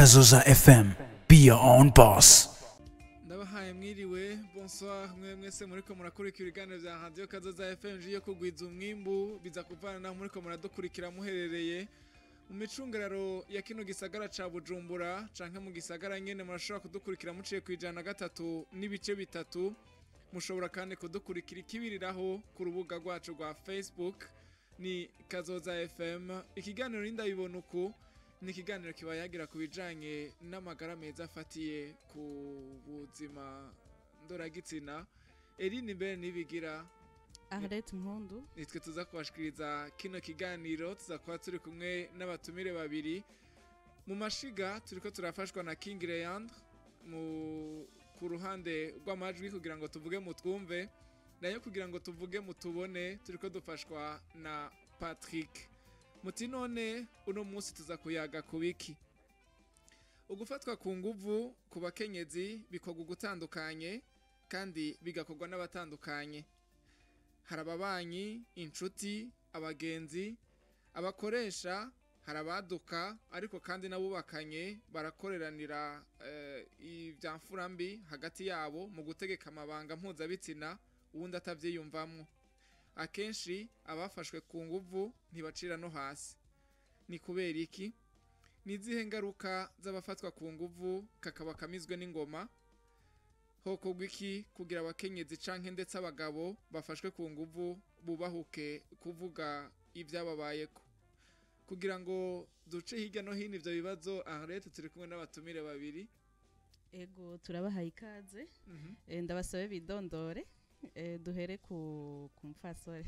Kazoza FM. Be your own boss. Ndabahaye mwiriwe, bonsoir mwe mwese muriko murakurikira ibiganiro vya Radio Kazoza FM yo kugwiza umwimbu. Biza kuvana naho muriko muradukurikira muherereye mu micungararo ya kino gisagara ca Bujumbura canke mu gisagara nyene. Murashobora kudukurikira muciye ku 103.3. Mushobora kandi kudukurikira ikibiriraho ku rubuga rwacu rwa Facebook, ni Kazoza FM. Ikiganiro Ndabibona Uku ni ikiganiro kiba yagira ku bijanye n'amagara meza afatiye ku buzima ndoragitsina. Eline mbere nibigira. Arlette Mpundu. Nitwe tuza kubashikiriza kino kiganiro. Tuza kuba turi kumwe n'abatumire babiri. Mu mashiga turiko turafashwa na King Leandre mu ku ruhande rw'amajwi kugira ngo tuvuge mutwumve, nayo kugira ngo tuvuge mutubone turiko dufashwa na Patrick. Muti none uno munsi tuza kuyaga ku biki? Ugufatwa ku nguvu ku bakenyezi bikorwa ugutandukanye kandi bigakorwa n'abatandukanye. Hari ababanyi, inshuti, abagenzi, abakoresha, hari abaduka, ariko kandi n'abubakanye barakoreranira ibya mfura mbi hagati yabo mu gutegeka amabanga mpuzabitsina uwundi atavyiyumvamwo. Akenshi abafashwe ku nguvu ntibacira no hasi. Ni kubera iki? Ni izihe ngaruka z'abafatwa ku nguvu kakaba kamizwe n'ingoma? Hokorwa iki kugira abakenyezi canke ndetse abagabo bafashwe ku nguvu bubahuke kuvuga ibyababayeko? Kugira ngo duce hirya no hino ivyo bibazo, Arlette, turi kumwe n'abatumire babiri. Ego, turabahaye ikaze. Ndabasabe bidondore. Duhere ku mupfasore.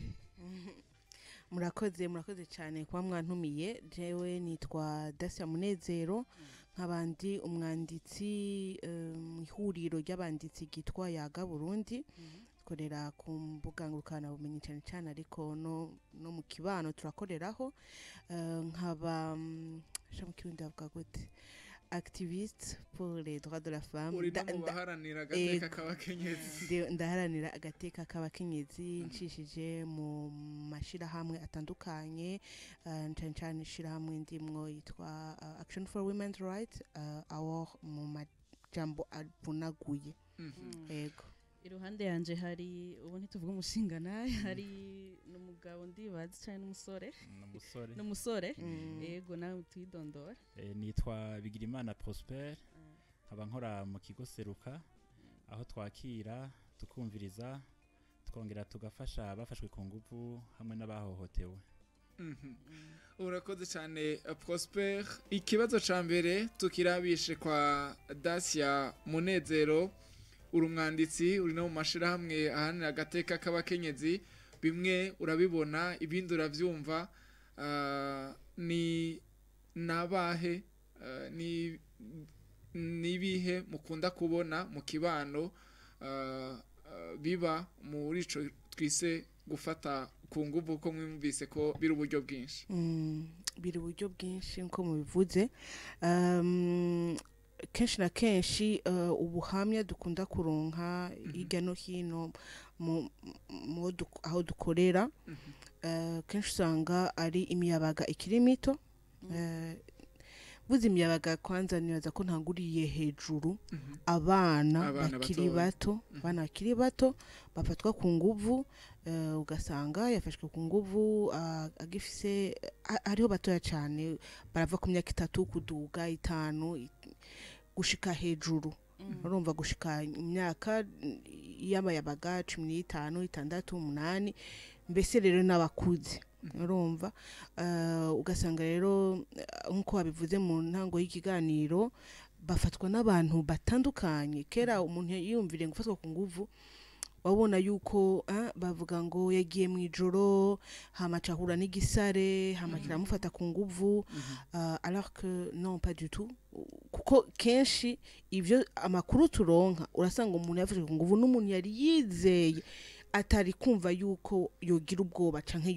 Murakoze, murakoze cyane kuba mwantumiye. Jewe nitwa Dacia Munezero, nkabandi umwanditsi mu ihuriro ry'abanditsi ryitwa Yaga Burundi. Dukorera ku mbuga ngurukanabumenyi cyane cyane, ariko no mu kibano turakoreraho. Nkaba sha mu Kirundi bavuga gute, activiste pour les droits de la femme. Uri no mu baharanira agateka Ego. k'abakenyezi. Ndaharanira agateka k'abakenyezi nshishije mu mashirahamwe atandukanye, cane cane ishirahamwe ndimwo yitwa Action for Women's Rights, aho mu majambo avunaguye. Ego. Iruhande yanje hari, ubu ntituvuga umushinga naye, hari n'umugabo ndibaza cyane, n'umusore. N'umusore. N'umusore. Ego, nawe twidondora. Nitwa Bigirimana Prosper, nkaba nkora mu kigo Seruka, aho twakira, tukumviriza, twongera tugafasha abafashwe ku nguvu hamwe n'abahohotewe. Urakoze cyane, Prosper. Ikibazo ca mbere tukirabishe kwa Dacia Munezero. Uri umwanditsi, uri no mu mashirahamwe aharanira agateka k'abakenyezi. Bimwe urabibona, ibindi uravyumva. Ni nabahe, ni nibihe mukunda kubona mu kibano biba muri ico twise gufata ku nguvu, ko mwumvise ko biri uburyo bwinshi? Biri uburyo bwinshi nko mubivuze. Kenshi na kenshi ubuhamya dukunda kuronka hirya no hino aho dukorera, kenshi usanga ari imiyabaga ikiri mito. Buze imiyabaga, kwanza nibaza ko ntanguriye hejuru, abana Abana bakiri batoya. bato. Abana bakiri bato bafatwa ku nguvu, ugasanga yafashwe ku nguvu agifise hariho batoya cyane barava ku myaka 3 kuduga, 5, gushika hejuru. Urumva, gushika imyaka y'abayabaga 15, 6, 8, mbese rero n'abakuze. Urumva, ugasanga rero nk'uko wabivuze mu ntango y'ikiganiro, bafatwa n'abantu batandukanye. Kera umuntu yiyumviriye gufatwa ku nguvu, wabona yuko bavuga ngo yagiye mu ijoro, hama acahura n'igisare, hama kiramufata ku nguvu, alors que non, pas du tout, kuko kenshi ivyo amakuru turonka, urasanga umuntu yafashwe ku nguvu n'umuntu yari yizeye, atari kumva yuko yogira ubwoba canke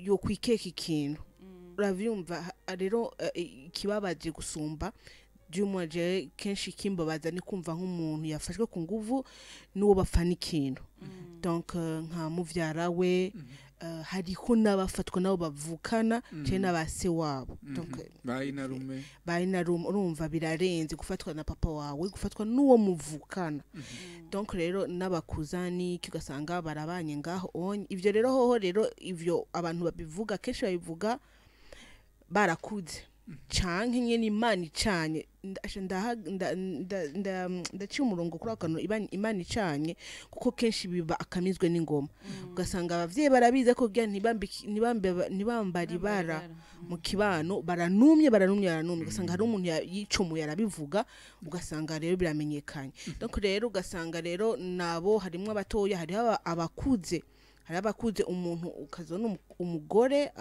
yo kwikeka ikintu. Uravyumva? Rero ikibabaje gusumba by'umwaje, kenshi kimbabaza, ni kumva nk'umuntu yafashwe ku nguvu n'uwo bafana ikintu, donc nka muvyara we. Hariho n'abafatwa nabo bavukana canke n'abase wabo. Donc Bayinarume. Bayinarume, urumva birarenze gufatwa na papa wawe, gufatwa n'uwo muvukana. Donc rero n'abakuzani ugasanga barabanye ngaho onye. Ivyo rero hoho rero ivyo abantu babivuga kenshi babivuga barakuze canke nyene Imana icanye. Ndaciye umurongo kuri ako kantu, Imana icanye, kuko kenshi biba akamizwe n'ingoma. Ugasanga abavyeyi barabizi ko kugira ntibambare ibara mu kibano, baranumye, baranumye, baranumye. Ugasanga hari umuntu yicumuye arabivuga, ugasanga rero biramenyekanye. Donc rero ugasanga rero nabo harimwo abatoya, hariho abakuze, hari abakuze. Umuntu ukazona umugore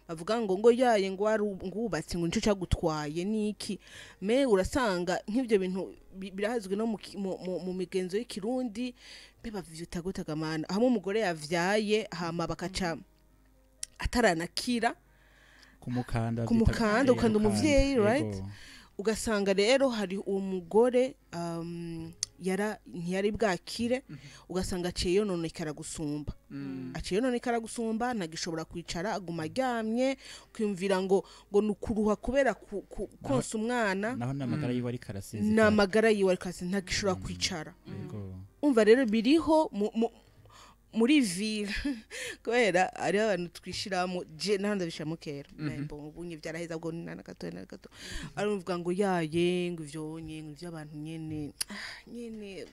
bavuga ngo yaye, ngo wari ngubatse, ngo nico cagutwaye niki. Mais urasanga nk'ivyo bintu birazwi no mu migenzo y'ikirundi, mbe bavyita gutagamana, hamwe umugore yavyaye hama bakaca ataranakira. Kumukanda. Kumukanda, ukanda umuvyeyi, right? Yego. Ugasanga rero hari uwo mugore yara ntiyari bwakire, ugasanga aciye yononekara gusumba, aciye yononekara gusumba, ntagishobora kwicara, aguma aryamye, kwiyumvira ngo ni ukuruha kubera konsa umwana. Naho n'amagara yiwe ariko arasinzikara. N'amagara yiwe ariko ntagishobora kwicara. Yego. Umva rero biriho muri ville, kubera hariho abantu twishiramo, je naho ndabishiramo kera. Bon, ubu nye vyaraheze, ubwo ni na gato na gato aravuga ngo yaye, ngo ivyo nye, ngo ivyo abantu nyene, nyene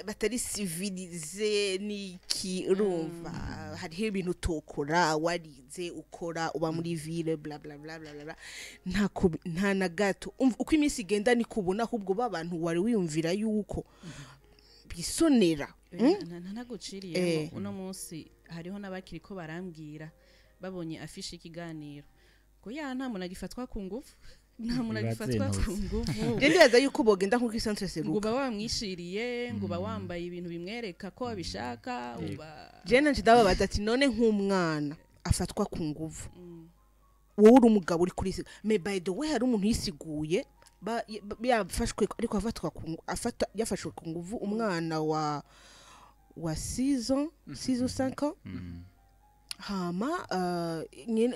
batari civilisé niki. Urumva hariho ibintu utokora warize, ukora uba muri ville, bla bla bla bla bla. Nta na gato. Umva, uko iminsi igenda niko ubona ahubwo ba bantu wari wiyumvira yuko bisonera. Ntaguciriyemo, uno munsi hariho n'abakiri ko barambwira babonye afishe y'ikiganiro ngo ya nta muntu agifatwa ku ngufu, nta muntu agifatwa ku ngufu. Je ndibaza yuko bogenda nko kuri centre Ngo Seruka. uba wamwishiriye, ngo uba wambaye ibintu bimwereka ko abishaka, uba Je nanje ndababaza ati none nk'umwana afatwa ku nguvu, wowe uri umugabo uri kuri, mais by the way hari umuntu yisiguye yafashwe ariko afatwa ku afata yafashwe ku nguvu, umwana wa 6 ans, 6 ou 5 ans. Hama nyene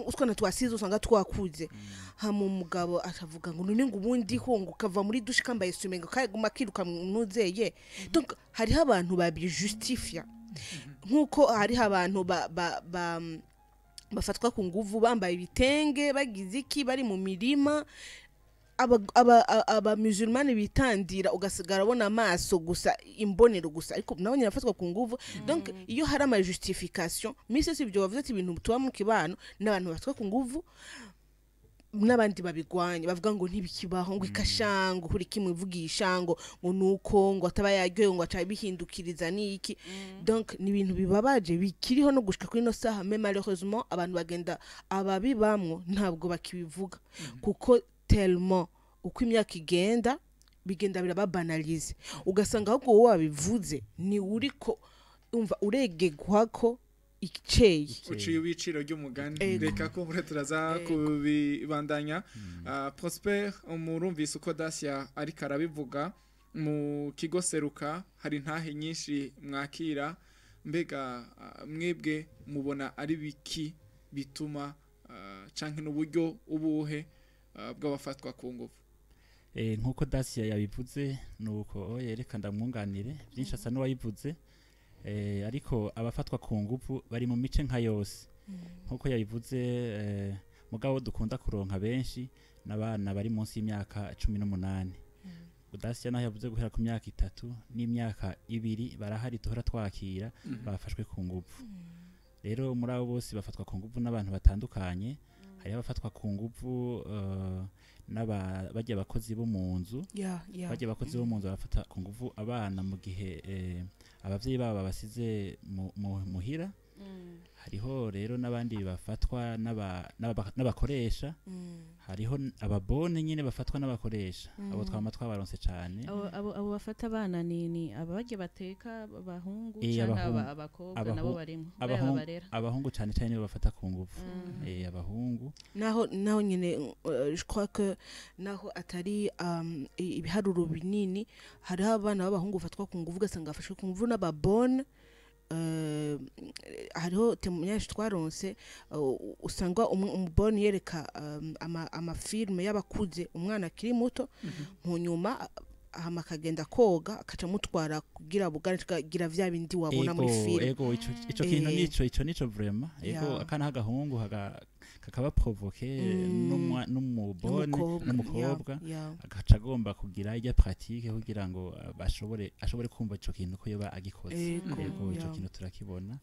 utwana twa 6 usanga twakuze. Hama umugabo akavuga ngo none ngo ubundi ho ngo kava muri douche kambaye sume, ngo kaguma kiruka nuzeye. Donc hariho abantu babijustifia, nkuko hariho abantu ba, ba, ba bafatwa ku nguvu bambaye ibitenge, bagize iki, bari mu mirima, aba musulmani bitandira, ugasigara abona amaso gusa, imbonero gusa, ariko nabo nyine bafatwa ku nguvu. Donc iyo hari ama justification misi yose, ibyo bavuze ati ibintu tuba mu kibano n'abantu bafatwa ku nguvu n'abandi babigwanya bavuga ngo ntibikibaho, ngo ikashango kuri kimwe ivugisha ngo nuko ngo ataba yaryohewe, ngo aca bihindukiriza niki. Donc ni ibintu bibabaje bikiriho no gushika kuri ino saha. Mais malheureusement abantu bagenda ababibamwo ntabwo bakibivuga, kuko tellement uko imyaka igenda bigenda birababanalize, ugasanga ahubwo wowe wabivuze ni uriko umva uregegwa ko iceye. Uciye ibiciro ry'umugani. Ego. Reka kumbure turaza Ego. kubibandanya. Prosper, umurumvise uko Dacia ariko arabivuga. Mu kigo Seruka hari intahe nyinshi mwakira. Mbega mwebwe mubona ari biki bituma canke n'uburyo ubuhe bw'abafatwa ku nguvu? Nkuko Dacia yabivuze, nuko yereka ndamwunganire byinshi asa n'uwayivuze, ariko abafatwa ku nguvu bari mu mice nka yose nkuko yabivuze, mugabo dukunda kuronka benshi n'abana bari munsi y'imyaka 18. Dacia naho yavuze guhera ku myaka 3 n'imyaka 2, barahari duhora twakira bafashwe ku nguvu. Rero muri abo bose bafatwa ku nguvu n'abantu batandukanye. Hariho abafatwa ku nguvu n'aba bajya abakozi bo mu nzu. Bajya abakozi bo mu nzu bafata ku nguvu abana mu gihe abavyeyi babo babasize muhira. Hariho rero n'abandi bafatwa n'abakoresha. Hariho ababone nyine bafatwa n'abakoresha, abo twama twabaronse cane. Abo bafata abana ni ababarya bateka, abahungu canke Abahungu. Abakobwa nabo barimo baya babarera? Abahungu cane cane nibo bafata ku nguvu. Abahungu. Naho nyine je crois que naho atari ibiharuro binini, hariho abana b'abahungu bafatwa ku nguvu, ugasanga bafashwe ku nguvu n'ababone. Hariho témoignage twaronse, usanga umuboni yereka amafilme y'abakuze umwana akiri muto, mu nyuma hama akagenda koga, akaca amutwara kugira bugane gira vya bindi wabona muri Ego, film. Ego, ico kintu nico vraiment, ego. Akana k'agahungu kakaba provoqué n'umubone n'umukobwa, n'umukobwa, agaca agomba kugira ijya pratique kugira ngo bashobore ashobore kumva ico kintu ko yoba agikoze. Ego, ico kintu turakibona.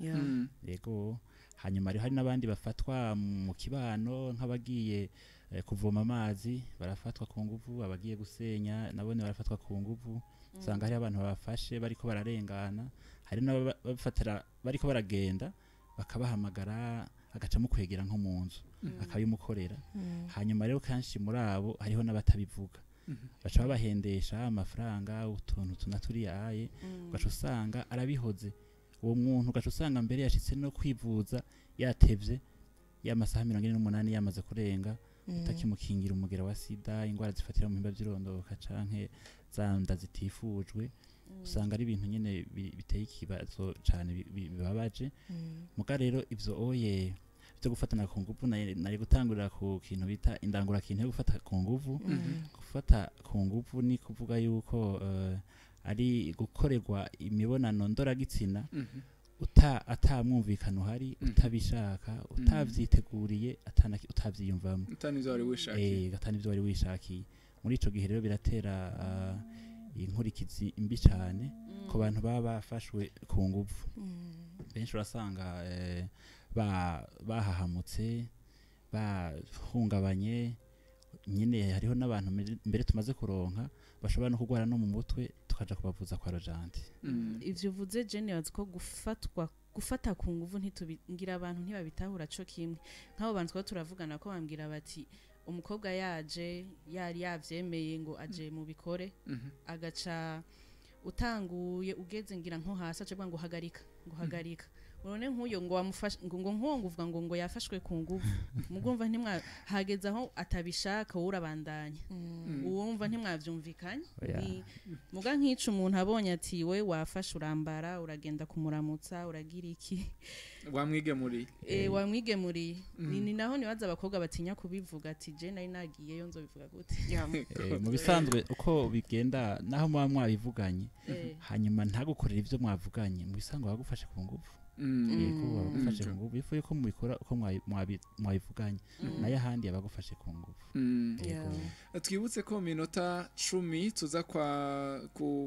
Ego, hanyuma hari n'abandi bafatwa mu kibano, nk'abagiye kuvoma amazi barafatwa ku nguvu, abagiye gusenya nabone barafatwa ku nguvu. Usanga hari abantu babafashe bariko bararengana, hari n'abafatira bariko baragenda, bakabahamagara, agaca mukwegera nko mu nzu akabimukorera. Hanyuma rero kenshi muri abo hariho n'abatabivuga, baca babahendesha amafaranga, utuntu tuna turiyaye, ugaca usanga arabihoze uwo muntu, ugaca usanga mbere yashitse no kwivuza yatevye, ya masaha 48 yamaze kurenga, utakimukingira umugera wa sida, ingwara zifatira mu bihimba vy'irondoka canke za nda zitifujwe. Usanga ari ibintu nyene biteye ikibazo cane, bibabaje. Muga rero ivyo oye byo gufatana ku nguvu, nari gutangurira ku kintu bita indangurakintu yo gufata ku nguvu. Gufata ku nguvu ni kuvuga yuko ari gukorerwa imibonano ndoragitsina ata mwumvikano uhari, utabishaka, utavyiteguriye, utavyiyumvamo, utani ivyo wari wishakiye. Atani ivyo wari wishakiye. Muri ico gihe rero biratera inkurikizi mbi cane ku bantu baba bafashwe ku nguvu. Benshi urasanga bahahamutse, bahungabanye nyine. Hariho n'abantu mbere tumaze kuronka bashobora no kurwara no mu mutwe, tukaja kubavuza kwa Rojanti. Ivyo uvuze, Jene, bazi ko gufatwa, gufata ku nguvu, ntitubingira abantu ntibabitahura co kimwe. Nk'abo bantu twaba turavugana ko bambwira bati umukobwa yaje yari yavyemeye ngo aje mu bikore, agaca utanguye ugeze ngira nko hasi, aca avuga ngo hagarika, ngo hagarika. None nk'uyo ngo wamufashe, ngo nk'uwo ngo uvuga ngo yafashwe ku nguvu, mugumva ntimwa hageze aho atabishaka, wowe urabandanya, uwumva ntimwavyumvikanye. Oya. Muga nk'ico umuntu abonye ati we wafashe, urambara, uragenda kumuramutsa, uragira iki, wamwigemuriye. Wamwigemuriye. Ni naho nibaza abakobwa batinya kubivuga ati je nari nagiyeyo, nzobivuga gute? Mu bisanzwe uko bigenda, naho muba mwabivuganye, hanyuma ntagukorera ivyo mwavuganye, mu bisanzwe bagufashe ku nguvu. Yego, bagufashe ku nguvu. Ifu yuko mubikora uko mwabivuganye, nayo ahandi yabagufashe ku nguvu. Yego. Twibutse ko mu minota 10 tuza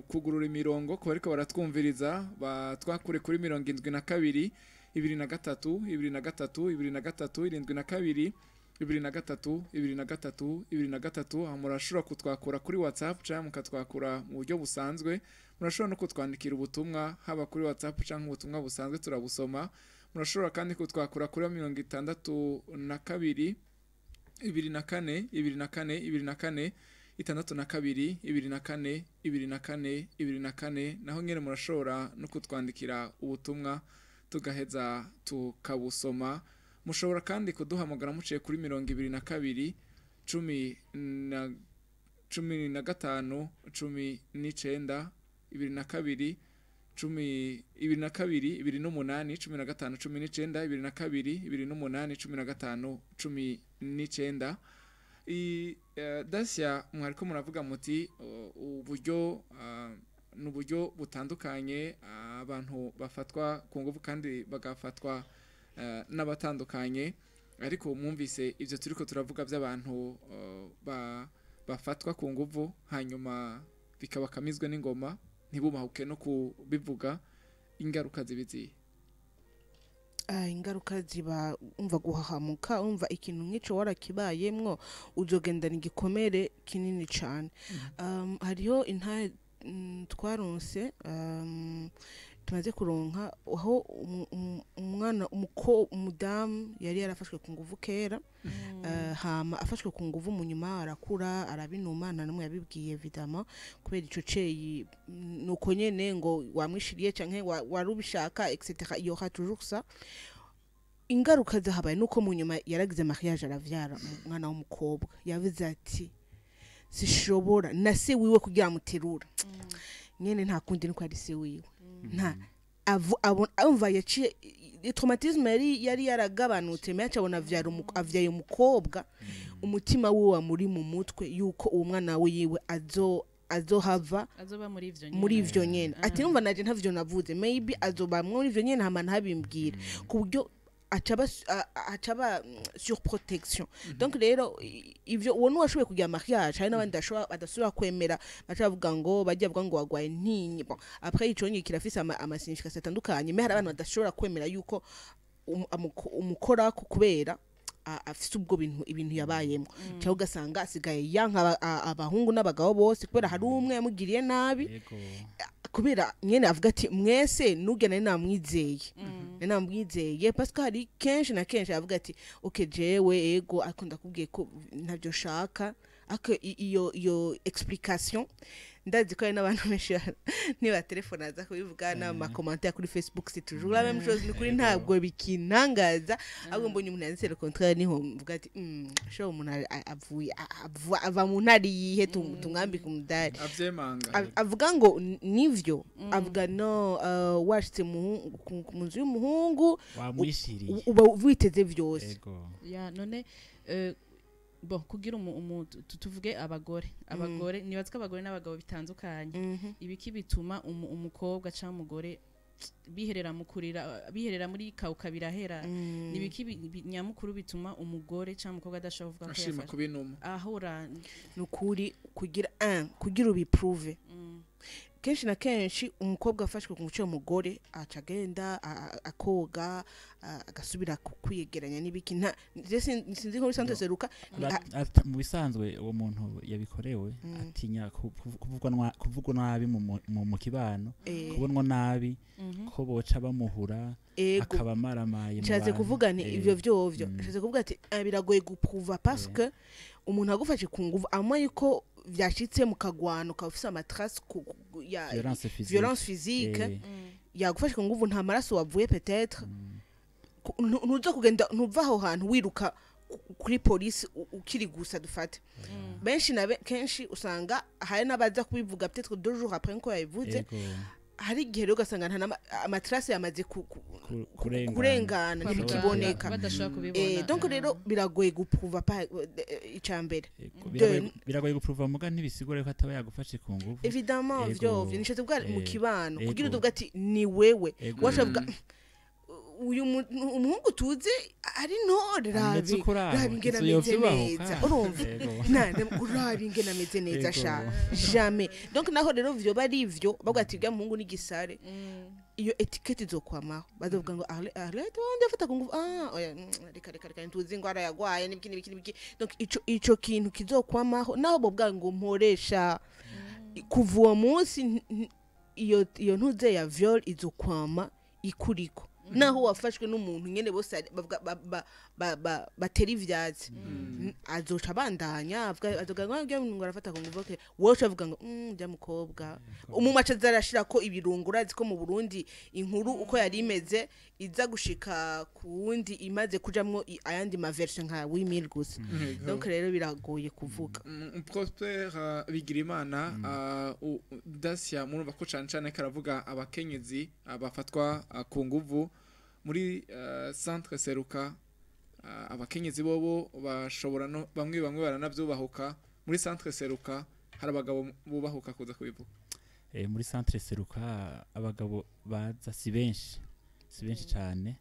kugurura imirongo ku bariko baratwumviriza, batwakure kuri 72 23 23 23 72 23 23 23. Aho murashobora kutwakura kuri WhatsApp cyangwa mukatwakura mu buryo busanzwe. Murashobora no kutwandikira ubutumwa, haba kuri WhatsApp cyangwa ubutumwa busanzwe, turabusoma. Murashobora kandi kutwakura kuri 62 24 24 24 62 24 24 24. Naho nyine murashobora no kutwandikira ubutumwa, tugaheza tukabusoma. Mushobora kandi kuduhamagara muciye kuri 22 10 na 15 19 22 10 22 28 15 19 22 28 15 19. Dasya, mwariko muravuga muti uburyo n'uburyo butandukanye abantu bafatwa ku nguvu kandi bagafatwa n'abatandukanye, ariko mwumvise ivyo turiko turavuga by'abantu bafatwa ku nguvu, hanyuma bikabakamizwe n'ingoma, ntibumahuke no kubivuga. Ingaruka zibiziye? Ingaruka ziba, umva, guhahamuka. Umva, ikintu nk'ico warakibayemwo, uzogendana igikomere kinini cane. Hariho intahe twaronse, tumaze kuronka, aho umwana umudamu yari yarafashwe ku nguvu kera. Hama afashwe ku nguvu, mu nyuma arakura, arabinuma, nta n'umwe yabibwiye évidemment, kubera ico ceyi nuko nyene ngo wamwishiriye canke warubishaka, etc. Il y aura toujours ça. Ingaruka zahabaye nuko mu nyuma yaragize mariage, aravyara umwana w'umukobwa. Yavuze ati sishobora na se wiwe kugira amuterura nyene, nta kundi, niko ari se wiwe, nta Umva, yaciye traumatisme yari yaragabanutse, mais acabona avyara avyaye umukobwa, umutima wiwe muri mu mutwe yuko uwo mwana wiwe azohava azoba muri ivyo nyene. Muri ivyo nyene. Ati numva naje ntavyo navuze, maybe azoba muri ivyo nyene, hama ntabimbwira, ku buryo acaba surprotection. Donc rero ivyo uwo nuwashoboye kugira mariage, hari n'abandi badashobora kwemera, baca bavuga ngo bajya bavuga ngo wagwaye ntinyi. Bon, après ico nyine kirafise ama signification atandukanye, mais hari abantu badashobora kwemera yuko umukorako kubera afise ubwo bintu, ibintu yabayemo, cyangwa ugasanga asigaye yanka abahungu n'abagabo bose kubera hari umwe yamugiriye nabi. Kubera nyene avuga ati mwese nubwo nari namwizeye, nari namwizeye, parce que hari kenshi na kenshi avuga ati ok, jewe ego, ariko ndakubwiye ko ntabyo nshaka, ariko iyo explication, ndazi ko hari n'abantu benshi niba telefone aza kubivuga n'ama commentaire kuri Facebook, c'est toujours la même chose. Ni kuri ntabwo bikintangaza, ahubwo mbonye umuntu yanditse le contraire niho mvuga ati sho umuntu avuye ava mu ntari yihe, tumwambike umudari. Avyemanga. Avuga ngo nivyo, avuga no washitse mu nzu y'umuhungu, wamwishiriye, uba witeze vyose. Ya none bon, kugira tuvuge abagore, nibaza ko abagore n'abagabo bitandukanye. Ibiki bituma umukobwa cyangwa umugore biherera mu kurira, biherera muri kauka, birahera? Nibiki nyamukuru bituma umugore cyangwa umukobwa adashobora kuvuga ko ashima yafashwe kubinuma? Ahura Nukuri kugira un kugira ubiprouve, kenshi na kenshi umukobwa afashwe ku muco, w'umugore aca agenda akoga, agasubira kwiyegeranya n'ibiki. Nta je sinzi nko bisanzwe seruka. Mu bisanzwe uwo muntu yabikorewe atinya kuvugwa nabi mu kibano, kubonwa nabi, ko boca bamuhura, akaba amaramaye mu Nshatse bantu. kuvuga ni ivyo vyovyo. Nshatse kuvuga ati biragoye guprouva, parce que umuntu agufashe ku nguvu, amwe yuko vyashitse mu kagwano, ukaba ufise amatrace ya violence physique. Violence physique. Yagufashe ku nguvu, nta maraso wavuye peut-être, ntuza kugenda, ntuva aho hantu wiruka kuri polisi ukiri gusa. Dufate benshi na kenshi usanga hari n'abaza kubivuga peut-être 2 jours après, nko yabivuze. Hari igihe rero ugasanga nta amatrace yamaze kurengana. Kurengana, ntibikiboneka. Badashobora kubibona. Donc rero biragoye guprouva icya mbere. Biragoye guprouva, muga ntibisigura ko ataba yagufashe ku nguvu. Évidemment. Vyovyo nishatse kuvuga mu kibano, kugira uvuga ati ni wewe, washavuga uyu umuhungu tuzi ari ntore, ameze rabi uko uraho, rabi ingene inzu ameze yovyubahuka. neza, urumva? Urabi ingene ameze neza. Sha jamais. Donc naho rero vyoba ari ivyo, bavuga ati uriya muhungu ni gisare, iyo étiquette izokwamaho, bazovuga ngo Arlette wanje afata ku nguvu. Ah oya, reka reka reka, ntuzi ingwara yagwaye n'ibiki n'ibiki n'ibiki. Donc ico kintu kizokwamaho, naho bovuga ngo mporesha kuva uwo munsi, iyo ntuze ya viol izokwama ikuriko, naho wafashwe n'umuntu nyene bose bavuga batera ivyatsi. Azoca abandanya avuga, azoga ngo "Uriya muntu ngo arafata ku nguvu." Okay, wowe uca uvuga ngo uriya mukobwa umwe aca aza arashira ko ibirungo. Urazi ko mu Burundi inkuru uko yari imeze iza gushika ku wundi imaze kujamwo ayandi ma version nka 8000 gusa. Donc rero biragoye kuvuga. Prosper Bigirimana, Dacia, murumva ko cane cane karavuga abakenyezi bafatwa ku nguvu muri centre Seruka. Abakenyezi bobo bashobora no bamwe bamwe baranavyubahuka. Muri centre Seruka hari abagabo bubahuka kuza kubivuga? Muri centre Seruka abagabo baza si benshi, si benshi cyane.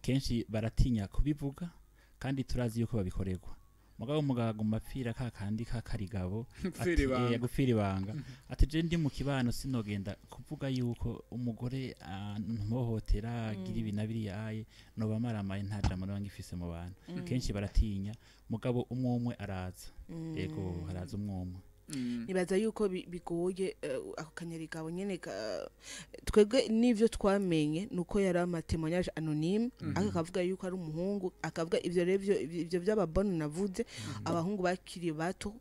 Kenshi baratinya kubivuga, kandi turazi yuko babikorerwa, mugabo mugaguma apfira ka kandi ka karigabo. Gupfira ati, ibanga. Gupfira ibanga, ati je ndi mu kibano sinogenda kuvuga yuko umugore mpohotera, agira ibi na biriya, aye noba maramaye, nta jambo noba ngifise mu bantu. Kenshi baratinya, mugabo umwe umwe araza. Yego, haraza umwe umwe. Nibaza yuko bigoye, ako kanyarigabo nyene twebwe n'ivyo twamenye nuko yari amatémoignage anonyme, ariko akavuga yuko ari umuhungu, akavuga ivyo rero ivyo vy'ababone navuze, abahungu bakiri bato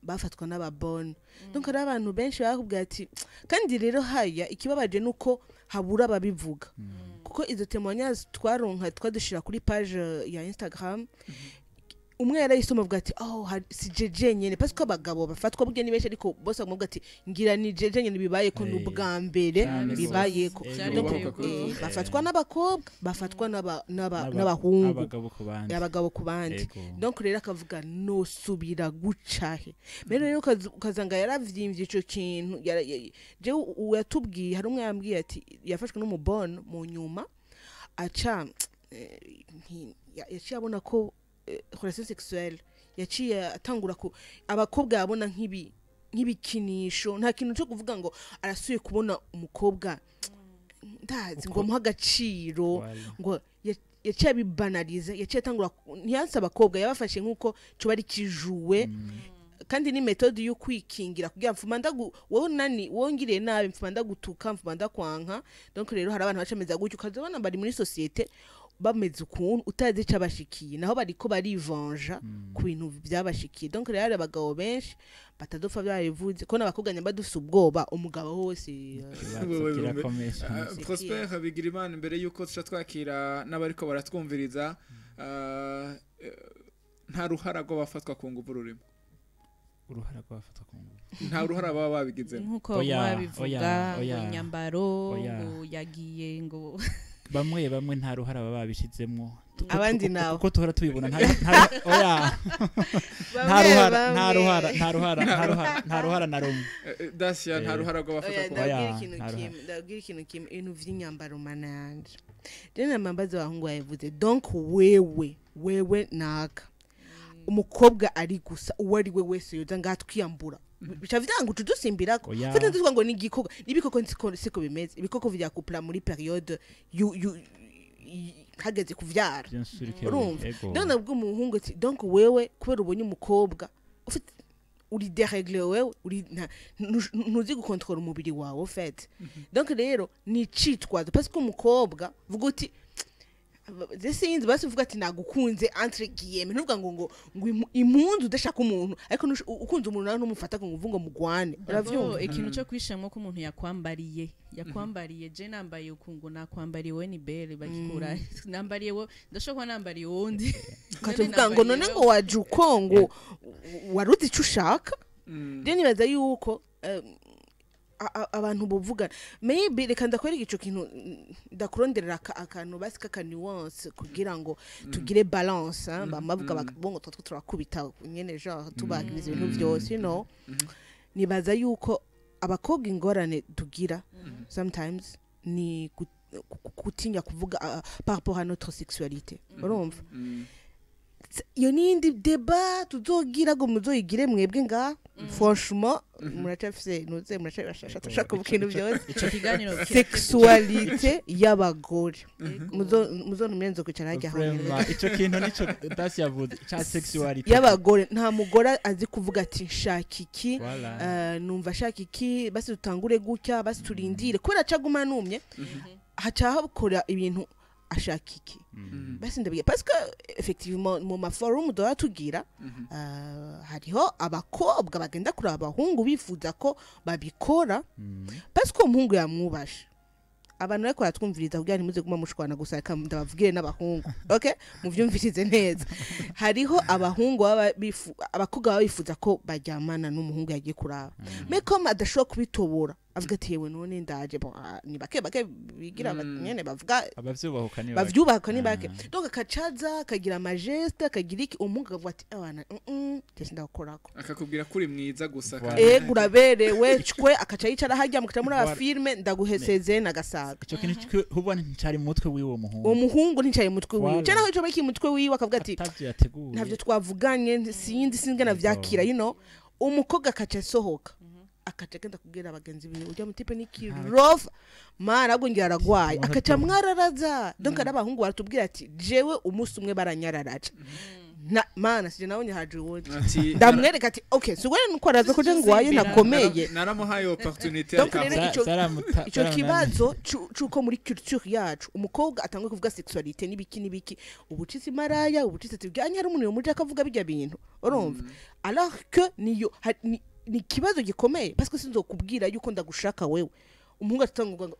bafatwa n'ababone. Donc hari abantu benshi bakubwira ati, kandi rero haya ikibabaje nuko habura ababivuga, kuko izo témoignage twaronka twadushira kuri page ya Instagram. Umwe yarayisoma avuga ati: "Oh, si jeje nyene," parce ko abagabo bafatwa burya ni benshi, ariko bose bavuga ati: "Ngira ni jeje nyene bibaye ko ni ubwa mbere Cane bibaye ko." gose. Byari Donc, biteye ubwoba. bafatwa n'abakobwa, bafatwa n'abahungu, abagabo ku bandi. Abagabo ku bandi. Donc rero akavuga: "Nosubira gucahe?" Rero ukazanga yaravyimbye ico kintu. Jewe yatubwiye, hari umwe yambwiye ati yafashwe n'umubono, mu nyuma aca yaciye abona ko relation sexuelle, yaciye atangura ku abakobwa yabona nk'ibikinisho. Nta kintu cyo kuvuga ngo arasuye kubona umukobwa, ndazi ngo amuhe agaciro, Voilà. ngo yaciye abibanaliza, yaciye atangura ntiyanse abakobwa, yabafashe nk'uko coba ari kijuwe. Kandi ni méthode yo kwikingira kugira mfuma ndagu wowe nani, wowe ngiriye nabi, mfuma ndagutuka, mfuma ndakwanka. Donc rero hari abantu bacameza gutyo, ukazabona bari muri société bameze ukuntu utazi ico abashikiye, naho bariko barivanja ku bintu byabashikiye. Donc rero hari abagabo benshi batadopfa byabivuze ko n'abakobwa nyamba dufise ubwoba umugabo wose Ikibazo Wewe kirakomeye cane. Prosper Bigirimana, imbere yuko tuca twakira n'abariko baratwumviriza, nta ruhara rw'abafatwa ku nguvu rurimo? Uruhara rw'abafatwa ku nguvu? Nta ruhara baba babigizemo? Nk'uko Oya, babivuga oya, ngo oya. inyambaro, Oya. ngo yagiye ngo Bamwe bamwe nta ruhara baba babishizemwo. Abandi nabo. Uko tuhora tubibona, oya, nta ruhara, nta ruhara, nta ruhara, nta ruhara, nta ruhara na rumwe. Dacia, nta ruhara rw'abafatwa Oya, ku nguvu? ndabwira Oya, ikintu nta kimwe, ndabwira ikintu kimwe. Ibintu vy'inyambaro, mana yanje, rero namambaza abahungu babivuze. Donc wewe naka umukobwa ari gusa, uwo ari we wese yoza ngaha twiyambura, bica vyanga uca udusimbirako. Oya. Fata ndizwa ngo ni igikoko, n'ibikoko siko bimeze. Ibikoko vyakupla muri période hageze kuvyara. Bien sûr que oui. Urumva? Ego. Donc nabwo umuhungu ati: "Donc wewe kubera ubonye umukobwa ufite, uri déréglé, wewe uri ntuzi gukontorora umubiri wawe ufite." Donc rero ni icitwazo, parce que umukobwa vuga uti sinzi, basi uvuga ati nagukunze entre guillemets, ntuvuga ngo impunzu udashaka umuntu, ariko ukunze umuntu nawe ntumufata ngo uvuge ngo mugwane, uravyumva? Ikintu cyo kwishamo ko umuntu yakwambariye, je nambaye uku ngo nakwambariye wowe, ni bere bagikura nambariye wo, ndashobora kuba nambariye uwundi. Ukatuvuga ngo none ngo waje uko ngo waruzi icyo ushaka. Rero nibaza yuko abantu buvugana, maybe reka ndakwereka ico kintu, ndakuronderera akantu basi kaka nuance kugira ngo tugire balance, hein, bamavuga bongo twatwo turakubita nyene, genre tubagiriza ibintu vyose. Nibaza yuko abakobwa ingorane tugira sometimes ni gutinya kuvuga par rapport à notre sexualité, urumva? Iyo ni iyindi débat tuzogira ngo muzoyigire mwebwe ngaha. Franchement, muracafise nuze muracashaka kuvuga ibintu byose. Ico kiganiro Sexualité y'abagore, muzontumire nzokwicara hajya honyine. Vraiment, ico kintu nico Dasi yavuze ca sexualité Y'abagore, nta mugore azi kuvuga ati nshaka iki, Voilà. numva ashaka iki, basi dutangure gutya, basi turindire, kubera acaguma numye haca hakora ibintu ashaka iki. Basi ndabwiye parce que effectivement mu maforum duhora tugira, hariho abakobwa bagenda kureba abahungu bifuza ko babikora, parce que umuhungu yamwubashe. Abantu bariko baratwumviriza, kugira ntimuze guma mushwana gusa, reka ndabavugire n'abahungu, okay, muvyumvirize neza. Hariho abahungu baba abakobwa baba bifuza ko baryamana n'umuhungu yagiye kuraba, mais comme adashobora kubitobora, avuga ati: "Yewe, none ndaje." Bon, ni bake bake bigira nyene bavuga. Abavyubahuka ni bake. Bavyubaka ni bake. Ah. Donc akacaza akagira amageste, akagira iki, umuhungu akavuga ati: "Abana, tese ndagukorako." Akakubwira ko uri mwiza gusa. Voilà. Kandi Ego, uraberewe cwe, akaca yicara harya mukaca muri Voilà. filme ndaguheseze nagasaga. Ico kintu huba nticari mu mutwe w'uwo muhungu. Uwo muhungu nticaye mu mutwe wiwe. Voilà. Cyangwa ico baki mu mutwe wiwe, akavuga ati atavyo yateguye. "Ntavyo twavuganye, sinzi singana Yego. vyakira." Umukobwa akaca asohoka, akaca agenda kubwira bagenzi biwe: "Ujya mutipe ni kirofa mara, ahubwo ngira aragwaye." Umuntu Akaca mwararaza. Donc ari abahungu baratubwira ati: "Jewe umunsi umwe baranyararaja na mana sije nabonye haje uwundi." Ati Ndamwereka ati: "Okay, sugore nuko araza ko je ngwaye nakomeye." Naramuhaye opportunité. Donc rero ico Zaramunaniye. kibazo c'uko muri culture yacu umukobwa atangwe kuvuga sexualité n'ibiki n'ibiki, ubucitse maraya, ubucitse tubwanya, hari umuntu yomuja akavuga bijya bintu, urumva? Alors que niyo ni ikibazo gikomeye, parce que sinzokubwira yuko ndagushaka wewe. Umuhungu atangurwa ngo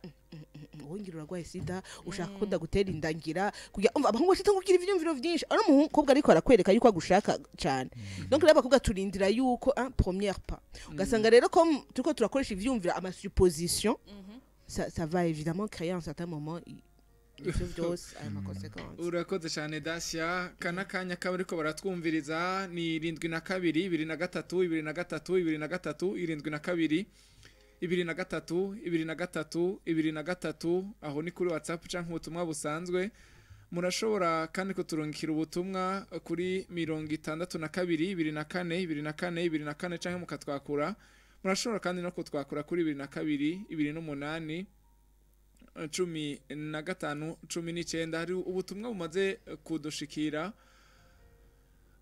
wowe ngira urarwaye sida, ushaka ko ndagutera indangira kugira umva. Abahungu bashita kugira ivyumviro vyinshi, ari umukobwa ariko arakwereka yuko agushaka cane. Donc rero abakobwa turindira yuko un première pas, ugasanga rero ko turiko turakoresha ivyumviro, ama supposition, ça va évidemment créer un certain moment ivyo vyose, ayo ma conséquences. Urakoze cyane, Dacia. Kana kanya kaba ariko baratwumviriza ni 72 23 23 23, 72 23 23 23. Aho ni kuri WhatsApp canke ubutumwa busanzwe. Murashobora kandi kuturungikira ubutumwa kuri 62 24 24 24, canke mukatwakura. Murashobora kandi no kutwakura kuri 22 28 15 19. Hari ubutumwa bumaze kudushikira.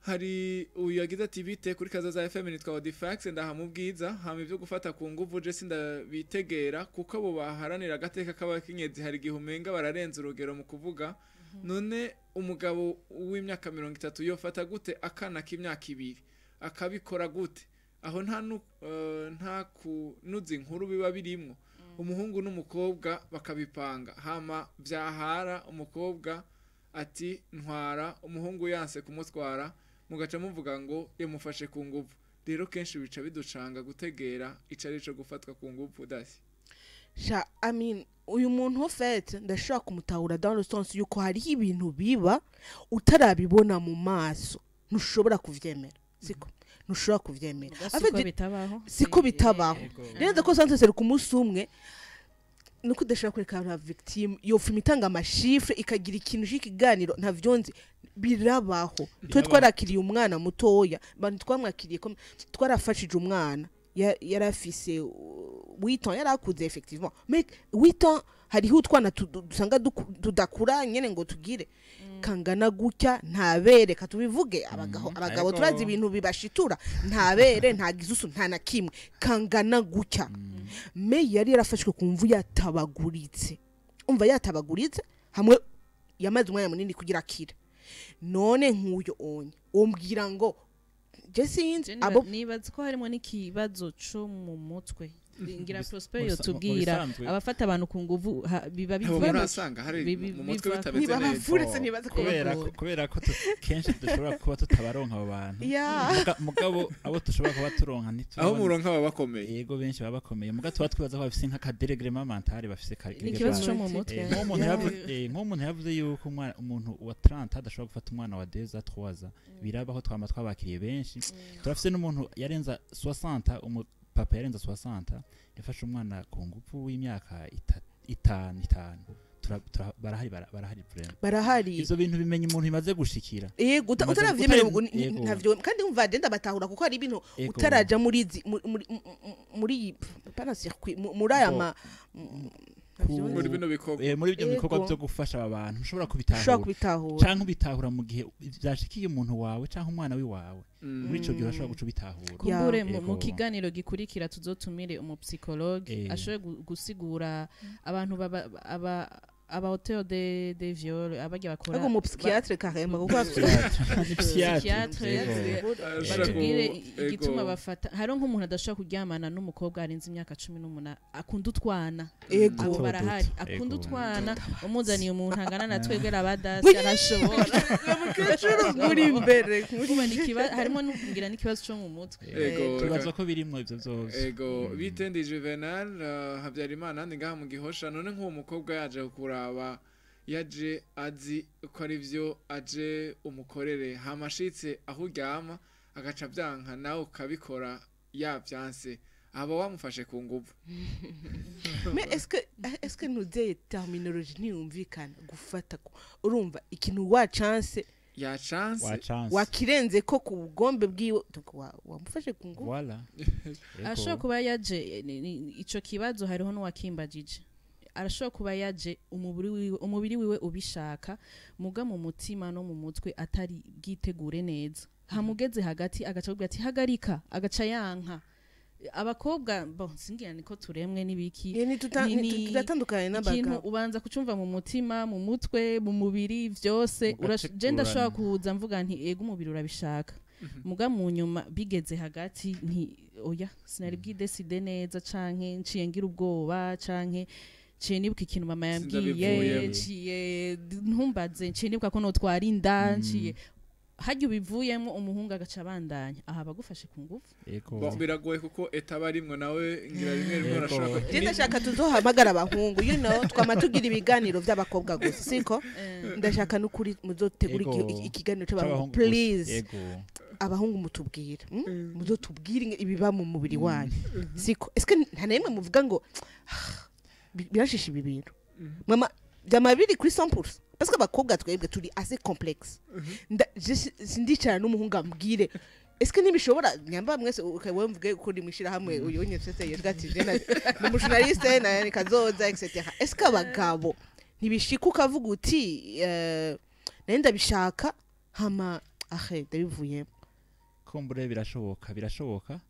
Hari uyu yagize ati: "Bite kuri Kazoza FM, nitwa Odifax, ndaha mu Bwiza. Hama ibyo gufata ku nguvu je sindabitegera, kuko abo baharanira agateka k'abakenyezi hari igihe umenga bararenza urugero mu kuvuga. None umugabo w'imyaka 30 yofata gute akana k'imyaka 2? Akabikora gute? Aho nta kunuza inkuru biba birimwo. Umuhungu n'umukobwa bakabipanga, hama byahara umukobwa ati ntwara, umuhungu yanse kumutwara, mugaca muvuga ngo yamufashe ku nguvu. Rero kenshi bica biducanga gutegera ico ari co gufatwa ku nguvu." Dasi. Sha, I mean, uyu muntu en fait ndashobora kumutahura dans le sens yuko hariho ibintu biba utarabibona mu maso ntushobora kuvyemera, siko? Ntushobora kuvyemera. Muga En fait, siko bitabaho. Siko bitabaho. Ego. Neza ko sanse ku munsi umwe nuko udashobora kwereka la victime, yofuma itanga ama chiffres, ikagira ikintu c'ikiganiro, ntavyo nzi. Birabaho. Twe Birabaho. twarakiriye umwana mutoya, bantu twamwakiriye ko twarafashije umwana yari afise 8 ans, yari akuze effectivement, mais 8 ans hariho utwana dusanga tudakura nyene ngo tugire kangana gutya, ntabereka tubivuge abagabo. Abagabo turazi ibintu bibashitura, ntabere, nta gizusu, nta na kimwe, kangana gutya. Me yari yarafashwe ku mvu, yatabaguritse, umva, yatabaguritse hamwe, yamaze umwanya munini kugira akira. None nk'uyo onye umbwira ngo je sinzi Je abo nibaza ko harimo n'ikibazo co mu mutwe. Ngira Prosper Mu yotubwira bisanzwe- abafata abantu ku nguvu biba Abo biva murasanga hari mu mutwe bitameze neza. Ntibabavuritse, ntibaza ko kubera Yego. Kubera ko kenshi dushobora kuba tutabaronka abo bantu. Mugabo abo dushobora kuba turonka Aho ntitubabona. muronka baba bakomeye. Yego, benshi baba bakomeye, muga tuba twibaza ko bafise nk'aka dérèglement mental, bafise ka Ni ikibazo co mu mutwe. Nk'umuntu nk'umuntu yavuze yuko umuntu wa 30 adashobora gufata umwana wa 2 ans, 3 ans, birabaho. Twama twabakiriye benshi. Turafise n'umuntu yarenza 60, umupapa yarenza 60 yafashe umwana ku ngufu w'imyaka 5. Barahari, barahari vraiment. Barahari. Ivyo bintu bimenya umuntu bimaze gushikira. Yego, utaravyemera ubwo ntavyo. Kandi umva, agenda batahura kuko hari ibintu utaraja muri izi muri iyi pana circuit, muri aya Bo. ma ntavyo Muri nzi. bino bikorwa. Muri ibyo bikorwa Yego. byo gufasha aba bantu ushobora Ushobora kubitahura kubitahura canke ubitahura mu gihe vyashikiye umuntu wawe canke umwana wiwawe. Muri ico gihe urashobora guca ubitahura. Kumbure mu Yego. kiganiro gikurikira tuzotumire umu psychologue ashobore gusigura abantu baba aba auteur de viol, abarya bakora Ariko mu psychiatre carrément, kuko Ni psychiatre. Psychiatre. Yego. Ashobora Batubwire igituma bafata. Hariho nk'umuntu adashobora kuryamana n'umukobwa arenze imyaka 18, akunda utwana. Ego. Abo Duto, barahari. duto. Akunda Ego. utwana. Umuzaniye umuntu angana na twebwe rabadasi, arashobora. Mukecuru muri imbere. Kuba harimo ngira n'ikibazo cyo mu mutwe. Ego. Tubaza ko birimwo ivyo vyose. Ego. Bitendi Juvenal Habyarimana, ndi ngaha mu Gihosha. None nk'uwo mukobwa yaje kuraba, yaje azi ko ari byo aje umukorere, hamashitse aho uryama agaca byanka, nawe ukabikora yabyanse, aba wamufashe ku nguvu? Mais est-ce que nuzeye terminologie ntiyumvikana? Gufata urumva ikintu wa chance Ya chance. Wa chance. Wakirenze ko ku bugombe bwiwe, donc wamufashe ku nguvu. Voilà. Arashobora kuba yaje ico kibazo hariho n'uwakimbajije. Arashobora kuba yaje umubiri wiwe ubishaka, muga mu mutima no mu mutwe atari bwitegure neza. Hamugeze hagati agaca avuga ati hagarika, agaca yanka. Abakobwa bon, singira niko turemwe n'ibiki. Turatandukanye Ikintu n'abagabo. ubanza kucumva mu mutima, mu mutwe, mu mubiri, vyose. Mugategurana. Je ndashobora kuza mvuga nti ego, umubiri urabishaka. Muga mu nyuma bigeze hagati nti oya, sinari bwidécide neza, canke nciye ngira ubwoba, canke nciye nibuka ikintu mama yambwiye, Sindabivuyemo. nciye ntumbaze, nciye nibuka ko notwara inda, nciye harya ubivuyemo, umuhungu agaca abandanya aha bagufashe ku ngufu. Ego. Bon, biragoye kuko etaba arimwo nawe ngira rimwe rimwe Yego. arashobora Je ndashaka tuzohamagara abahungu, twama tugira ibiganiro by'abakobwa gusa, siko? Ndashaka n'ukuri muzotegura Ego. ikiganiro c'abahungu. C'abahungu gusa. Please. Ego. Abahungu mutubwira, Muzotubwire ibiba mu mubiri wanyu, siko? Eske nta na rimwe muvuga ngo "Ah, birashisha ibi bintu"? Mama byama biri kuri 100%, parce que abakobwa twebwe turi assez complexe. Sindicara n'umuhungu ambwire est-ce que ntibishobora nyamba mwese ukaba mvuge ko ndi mwishira hamwe uyu nye twese yejwe ati je ni umujournaliste na kazoza, etc. Est-ce que abagabo ntibishika ukavuga uti nari ndabishaka, hama ahe ndabivuyemo? Kumbure birashoboka, birashoboka,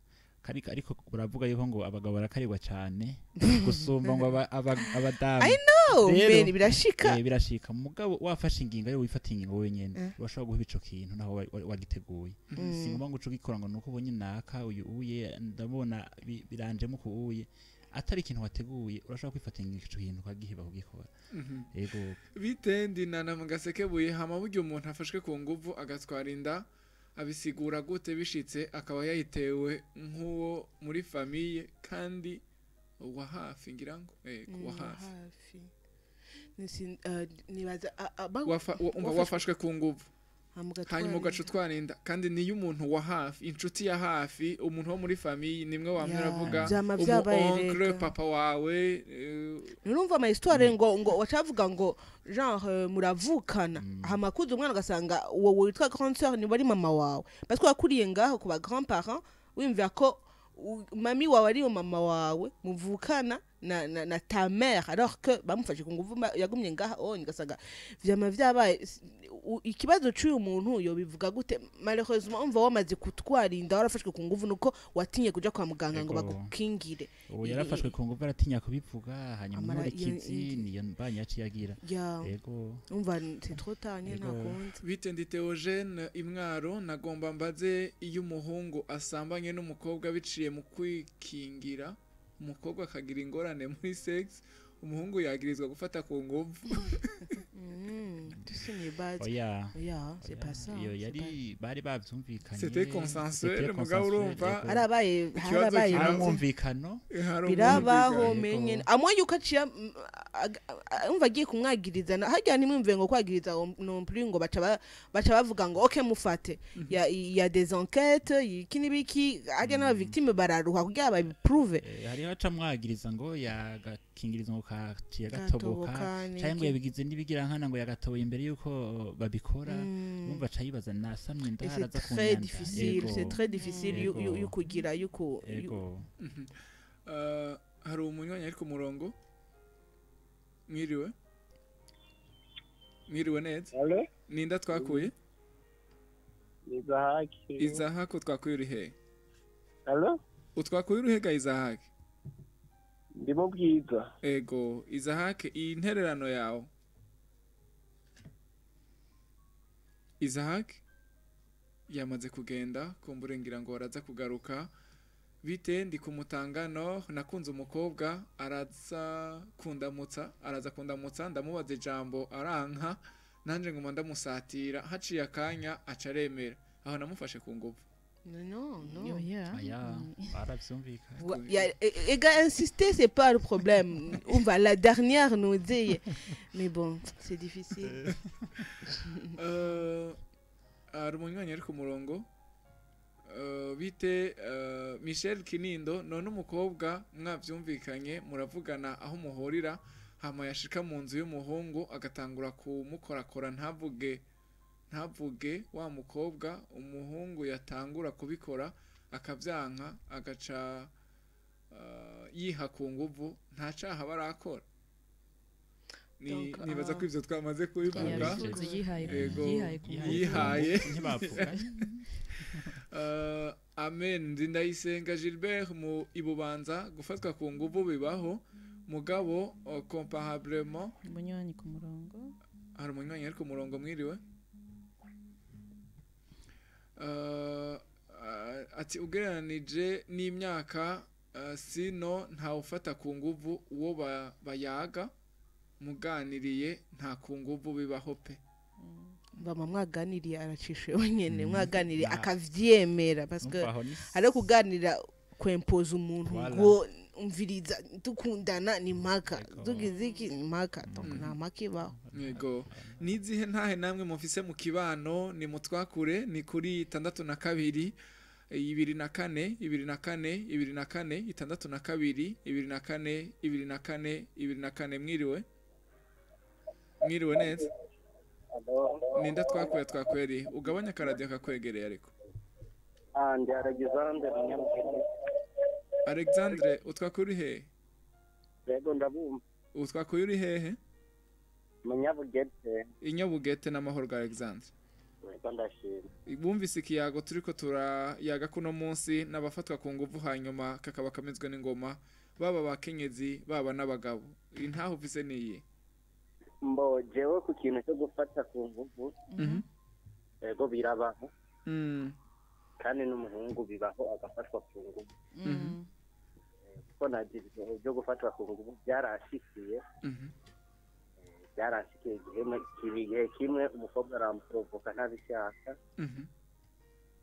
ariko uravuga yuko ngo abagabo barakarirwa cyane gusumba ngo abadamu. I know. Rero, men birashika. Birashika, mugabo wafashe ingingo, ariwe wifata ingingo wenyene, urashobora guha ico kintu naho wagiteguye. Si ngombwa ngo uce ugikora ngo nuko ubonye naka uyu uye ndabona biranjemo ku uye atari ikintu wateguye. Urashobora kwifata ingingo, ico kintu ukagiheba kugikora. Yego. Bite, ndinana mu Gasekebuye. Hama burya umuntu afashwe ku nguvu agatwara inda abisigura gute, bishitse akaba yayitewe nk'uwo muri famille kandi wa hafi? Ngira ngo wa hafi. Hafi. Nibaza Umva, wafashwe ku nguvu hama ugatwara hanyuma ugaca inda. Utwara inda kandi niyo umuntu wa hafi, inshuti ya hafi, umuntu wo muri famille, nimwe wamwe Ya, uravuga vyama umu vyabaye oncle, rega. papa wawe, Nurumva ama histoire ngo wacavuga ngo genre muravukana, hama kuza umwana ugasanga uwo witwa grande sœur ni wari mama wawe, parce que wakuriye ngaho ku ba grand parents, wiyumvira ko mami wawe ariyo mama wawe muvukana na ta mère, alors que bamufashe ku nguvu yagumye ngaha onye. Ugasanga vyama vyabaye. Ikibazo c'uyu muntu yobivuga gute? Malheureusement, umva, wamaze kutwara inda warafashwe ku nguvu, nuko watinye kuja kwa muganga ngo Ego. bagukingire. Ubu yarafashwe ku nguvu, aratinya kubivuga, hanyuma inkurikizi niyo mbanya yaciye agira. Ya. Yego. Umva, c'est trop tard nyene, nta Ego. kundi. Bite, ndi Theogene Imwaro. Nagomba mbaze, iyo umuhungu asambanye n'umukobwa biciye mu kwikingira, umukobwa akagira ingorane muri sex, umuhungu yagirizwa gufata ku nguvu? Tu sais, ni bad. Oya. Ya, c'est Oya, pas ça. iyo C'est yari bari bavyumvikanye. C'était consensuel, C'était mugabo consensuel, urumva, yego. Harabaye Ikibazo harabaye. Hari kiraza. umwumvikano. Hari Birabaho. umwumvikano. Menye amwe yuko aciye umva agiye kumwagiriza harya ntimwumve ngo kwagiriza non plus ngo baca bavuga ngo ok, mufate. Ya des enquêtes, iki n'ibiki, harya n'aba victime bararuha kugira babiprouve. Hariho aca mwagiriza ngo yagakingirizo ngo kaciye gatoboka, canke ngo yabigize n'ibigira nkana, ngo yagatoboye imbere yuko babikora. Urumva aca yibaza nasamye inda Et c'est araza très kunyanda. difficile, Yego. c'est très difficile Yego. yukugira yuku Yego. Hari umunywanyi ari ku murongo. Mwiriwe, mwiriwe neza. Allo? Ninda twakuye? Izahaki. Izahaki, utwakuye uri hehe? Allo? Utwakuye uri hega, Izahaki? Ndi mu Bwiza. Ego Izahaki, iyi ntererano yawe, Izahaki yamaze kugenda, kumbure ngira ngo araza kugaruka. Bite, ndi kumutanga no nakunze umukobwa, araza kundamutsa, ndamubaza ijambo aranka, nanje nguma ndamusatira, haciye akanya aca aremera. Aho namufashe ku nguvu? Non, non. Oya. Aya baravyumvikanye. Ouais, ega insister, c'est pas le problème. On va la dernière nous dire. Mais bon, c'est difficile. Hari umunywanyi ari ku murongo. Bite, Michel Kinindo. None umukobwa mwavyumvikanye, muravugana aho muhurira, hama yashika mu nzu y'umuhungu agatangura kumukorakora, ntavuge wa mukobwa, umuhungu yatangura kubikora akavyanka, agaca yiha ku nguvu, nta caha barakora? Ni Donc, nibaza ko ivyo twamaze kubivuga. Yabivuze, yihaye Ego. yihaye ku nguvu. Yihaye. Ntibavuga. Amen. Ndi Ndayisenga Gilbert mu Ibubanza. Gufatwa ku nguvu bibaho, mugabo comparablement Umunywanyi ku murongo. Hari umunywanyi ari ku murongo. Mwiriwe. Ati ugereranije n'imyaka, sino ntawufata ku nguvu uwo bayaga muganiriye, nta ku nguvu bibaho pe. Bama mwaganiriye, aracisha wenyene, mwaganiriye akavyemera, parce que Numva aho ni hariho kuganira, kwempoza umuntu Voilà. ngo umviriza, dukundana ni mpaka, tugize iki ni mpaka. Donc nta mpaka ibaho. Yego, nizihe ntahe namwe mufise mu kibano? Ni mutwakure, ni kuri 62 24 24 24, 62 24 24 24. Mwiriwe, mwiriwe neza. Ninda twakuye? Twakweri ugabanya akaradiyo kakwegereye ariko. Ndi Alexandre Munyabugete. Alexandre, utwakuye uri hehe? Yego, ndabumva. Utwakuye uri hehe? Munyabugete. Inyabugete n'amahoro ga Alexandre? Yego, ndashima. Bumvise ikiyago turiko turayaga kuno munsi n'abafatwa ku nguvu, hanyuma kakaba kamezwe n'ingoma, baba abakenyezi, baba n'abagabo. Intaho ufise niyi? Mbo jewe ku kintu cyo gufata ku nguvu, yego, birabaho, kandi n'umuhungu bibaho agafatwa ku nguvu, kuko nagize ibihe byo gufatwa ku nguvu, byarashikiye. Byarashikiye igihe kimwe umukobwa aramporovoka ntabishaka.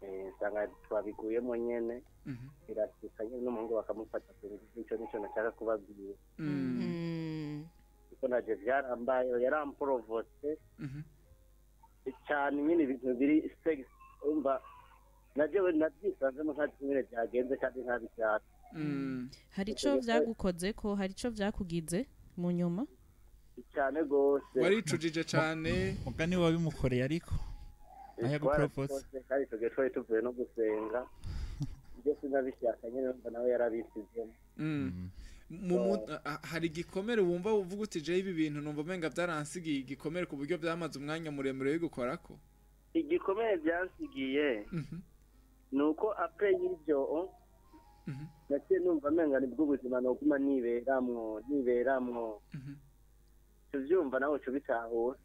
Nsanga twabiguyemo nyene. Birashika nyene n'umuhungu bakamufata ku nguvu. Ico nico nashaka kubabwira, kuko naje byarambaye, yaramporovotse cyane nyine, ibintu biri sex. Umva, najewe nabyisanzemo ntazi nyine byagenze kandi ntabishaka. Hari ico vyagukoze ko, hari ico vyakugize mu nyuma? Cyane gose. Waricujije cane? Mugani wabimukoreye ariko aho yaguporopose. Twarabikoze, kandi icyo gihe twari tuvuye no gusenga, ibyo sinabishaka nyine, numva nawe yarabisizemo. Hari igikomere wumva uvuga uti: "Jewe ibi bintu numva umenga byaransigiye igikomere ku buryo byamaze umwanya muremure bigukorako"? Igikomere byansigiye ni uko après y'ibyo naciye numva amenga nibwo ubuzima noguma niberamwo niberamwo. Tuvyumva nawe uca ubitahura.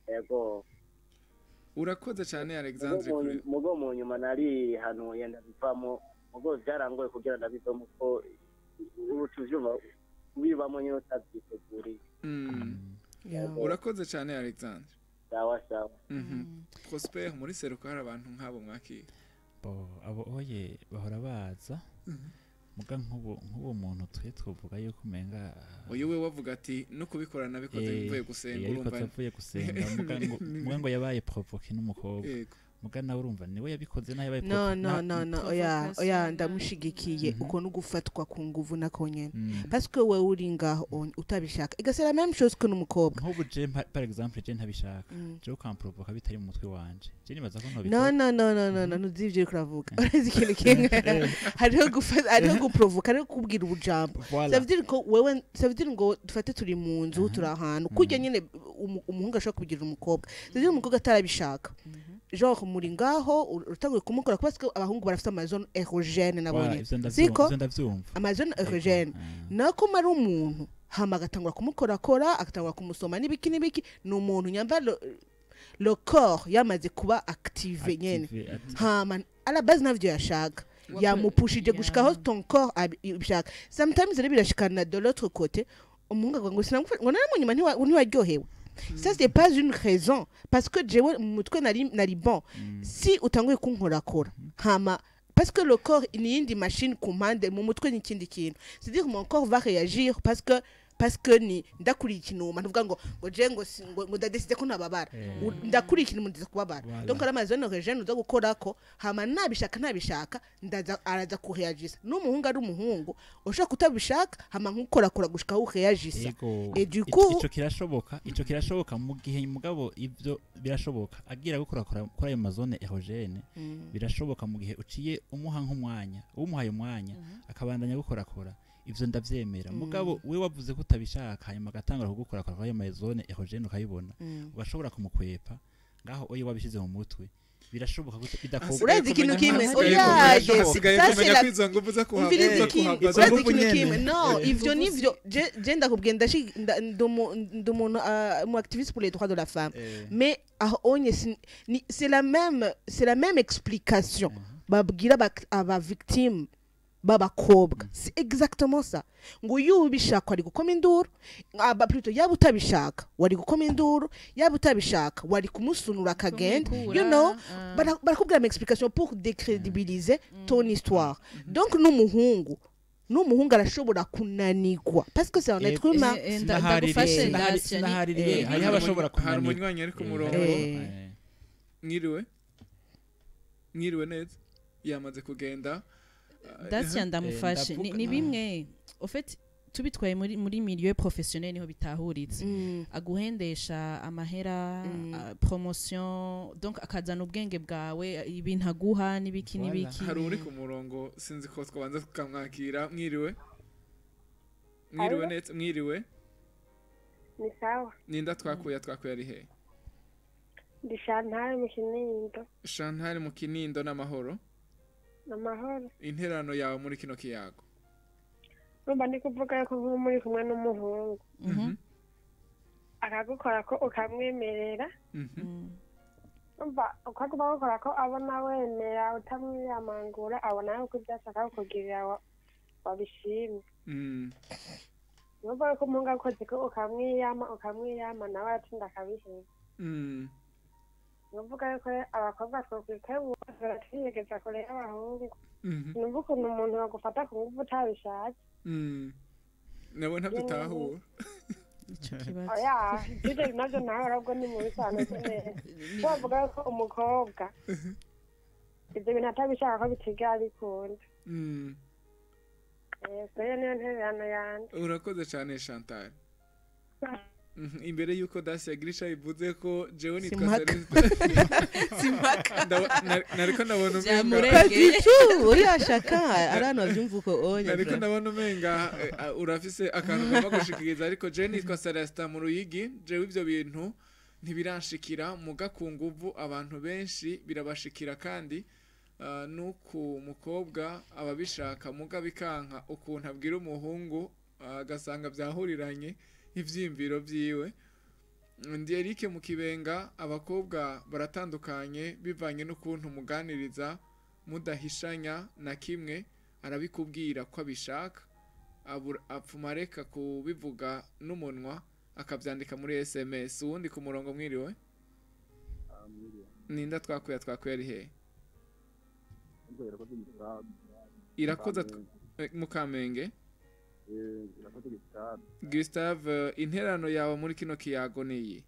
Yego. Urakoze cyane, Alexandre, kuri Mugo mu nyuma narihanuye ndabivamo, mugo byarangoye kugira ndabivamo, ko ubu tuvyumva ubibamo nyine utabyiteguriye. Urakoze cyane, Alexandre. Sawa sawa. Prosper, muri Seruka hari abantu nk'abo mwakira? Bo abo oye bahora baza, muga nk'ubu muntu twe twovuga yuko umenga Uyu we wavuga ati no kubikora nabikoze mvuye gusenga, yabikoze urumva. Avuye gusenga, muga ngo yabaye provoqué n'umukobwa. Muga nawe urumva niwe yabikoze naho yabaye No. No, no, no, oya, oya. Provocation. Ndamushigikiye. Uko no gufatwa ku nguvu nako nyene, parce que wewe uri ngaho utabishaka, ega c'est la même chose que n'umukobwa. Nk'ubu je par exemple je ntabishaka, je ukamprovoka bitari mu mutwe wanje, je nibaza ko No. ntobikora. No, no, no, no, no, ntuzi ivyo uriko uravuga. Urazi ikintu kimwe? Hariho gufata, hariho guprovoka, hariho kubwira ubujambo. Voilà. Ça veut dire ko wewe, ça veut dire ngo dufate turi mu nzu, turi ahantu kurya nyene, umuhungu ashobora kubigira umukobwa, ça veut dire umukobwa atarabishaka, genre muri ngaho utanguye kumukora, parce que abahungu barafite ama zone érogène nabo Voilà, nyene. ivyo ndavyumva. Siko? Ivyo ndavyumva. Ama zone Ego, érogène, nako mari umuntu, hama agatangura kumukorakora, agatangura kumusoma n'ibiki n'ibiki, ni umuntu nyamba le corps yamaze kuba active nyene. Active, Hama à la base navyo yashaka, yamupushije gushikaho ton corps abishaka. Sometimes rero birashikana de l'autre côté, umuhungu avuga ngo sinamufata, ngo nari mu nyuma ntiwaryohewe. Ça, c'est pas une raison, parce que jewe mu mutwe nari bon. Si utanguye kunkorakora, hama parce que le corps ni yindi machine ku mpande, mu mutwe ni ikindi kintu, c'est-à-dire mon corps va réagir parce que ni ndakuriye ikinuma, ntuvuga ngo je ngo ngo ndadeside ko ntababara. Ndakuriye ikintu, ndiza kubabara. Voilà. Donc ari ama zone érogène uza gukorako, hama nabishaka ntabishaka, ndaza araza kureagisa. N'umuhungu ari umuhungu, ushobora kutabishaka, hama nkukorakora gushika aho ureagisa. Ego. Et du coup- Ico kirashoboka mu gihe, mugabo ivyo birashoboka agira gukorakora kuri ayo ma zone érogène, birashoboka mu gihe uciye umuha nk'umwanya, umuhaye umwanya akabandanya gukorakora, ivyo ndavyemera. Mugabo we wavuze ko utabishaka, hanyuma agatangura kugukorakora kuri ayo ma zone érogène, ukayibona, ugashobora kumukwepa ngaho, oye wabishize mu mutwe. Birashoboka gute bidakorwa? Urazi ikintu kimwe? Oya, Oya, hasigaye ça, kumenya c'est la- ko izo nguvu zo kuhava Umviriza zo ikintu, kuhava urazi zo ikintu nyene. kimwe? No, ivyo nivyo je ndakubwiye, ndi umuntu, umu activiste pour les droits de la femme, mais aho onye c'est la même explication babwira aba victime b'abakobwa. C'est exactement ça, ngo iyo ubishaka wari gukoma induru, aba plutôt yaba utabishaka wari gukoma induru, yaba utabishaka wari kumusunura akagenda. Barakubwira ama explication pour décrédibiliser ton histoire. Donc n'umuhungu arashobora kunanigwa parce que c'est un être humain. Ndagufashe, Dacia, Sinahaririye, hariho abashobora Hari kunanirwa. umunywanyi ari ku murongo. Mwiriwe, mwiriwe neza, yamaze kugenda. Dacia, ndamufashe. Ni bimwe au fait tubitwaye muri milieu professionnel, niho bitahuritse. Aguhendesha amahera, promotion, donc akazana ubwenge bwawe, ibintu aguha n'ibiki Voilà. n'ibiki. Hari uri ku murongo, sinzi ko twabanza tukamwakira. Mwiriwe, mwiriwe Allô? neza, mwiriwe. Ni sawa. Ninda twakuye ari he? Ndi Chantal mu Kinindo. Chantal mu Kinindo, n'amahoro? Amahoro. Interano yawe muri kino kiyago? Urumva, ndi kuvuga yuko nk'ubu muri kumwe n'umuhungu, akagukora ko ukamwemerera, umva, ukaguma gukora ko abona wemera utamwiyamangura, abona yuko ibyo ashaka kukugirira wabishimye. Urumva yuko umuhungu akoze ko ukamwiyama, nawe aratsinda akabiheba. Ni ukuvuga yuko abakobwa twokwikebura, baratwiyegeza kure y'abahungu. Numva ukuntu umuntu bagufata ku ngufu utabishatse. Nabo ntabyo utahura. Ico kibazo. Oya, ibyo nabyo nawe ahubwo ni mu bisanzwe neza. Bavuga ko umukobwa ibyo bintu atabishaka ko bitigera bikunda. Rero niyo ntererano yanjye. Urakoze cyane, Chantal. Imbere y'uko Dasi yagira icyo abivuze ko jewe nitwa Simpaka. Celestin. Simpaka. Nariko ndabona umenga Byamurengeye. Pas du tout, oya, chacun ari ahantu bavyumva uko onya. Nariko ndabona umenga urafise akantu ugomba gushikiriza, ariko jewe nitwa Celestin mu Ruyigi. Jewe ivyo bintu ntibiranshikira, muga ku nguvu abantu benshi birabashikira, kandi nuku mukobwa ababishaka muga bikanka ukuntu abwira umuhungu, agasanga byahuriranye ivyiyumviro vyiwe. Ndi Eric mu Kibenga. Abakobwa baratandukanye bivanye n'ukuntu muganiriza mudahishanya na kimwe, arabikubwira ko abishaka, apfuma areka kubivuga n'umunwa akabyandika muri SMS. Uwundi ku murongo, mwiriwe. Ninda twakuye ari he? Irakoze mu Kamenge. Gustave, interano yawe muri kino kiyago niyi?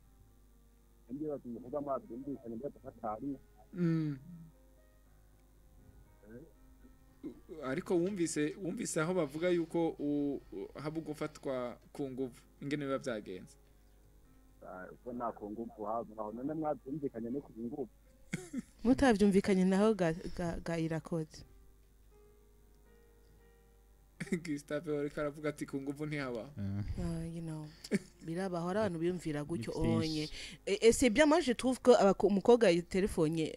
Ariko wumvise aho bavuga yuko haba gufatwa ku nguvu, ingene biba byagenze? Uko nta ku nguvu habaho, none mwabyumvikanye no ku nguvu. Mutavyumvikanye naho ga Irakoze? Gustave ariko aravuga ati ku nguvu ntihabaho. Ah, birabaho, hari abantu biyumvira gutyo. Ni vyinshi. Onye et c'est bien, moi je trouve que umukobwa telefone,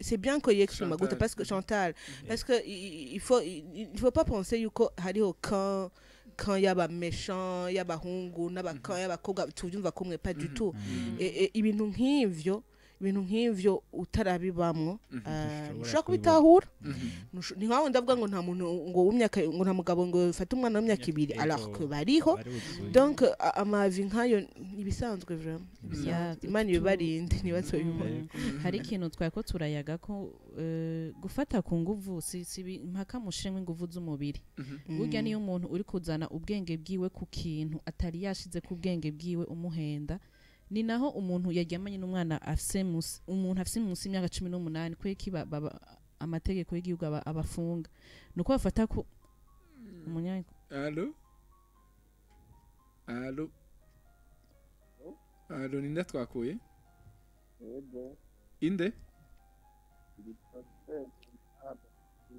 c'est bien ko yexprime gute Chantal. Parce que Chantal, parce que il faut pas penser yuko hariho quand yaba méchant y'abahungu n'aba camp y'abakobwa tuvyumva kumwe, pas du tout. Et ibintu nk'ivyo utarabibamwo, Ntushobora ntushobora kubibona. kubitahura. Ni nkaho ndavuga ngo nta muntu ngo w'imyaka, ngo nta mugabo ngo fate umwana w'imyaka 2, Yego. alors que bariho. Baruzuye. Donc amavi nkayo ibisanzwe vraiment. Ya, Imana ibibarinde ntibazoyibone. Hari ikintu twari ko turayaga ko gufata ku nguvu si impaka mushiremo inguvu z'umubiri. Burya niyo umuntu uri kuzana ubwenge bwiwe ku kintu atari yashize ku bwenge bwiwe, umuhenda, ni naho umuntu yaryamanye n'umwana afise musi, umuntu afise munsi y'imyaka 18, kweki amategeko y'igihugu abafunga nuko bafata ku umunya. Allô, allô, allô, ninde twakuye? Yego. Inde? Ndi Prosper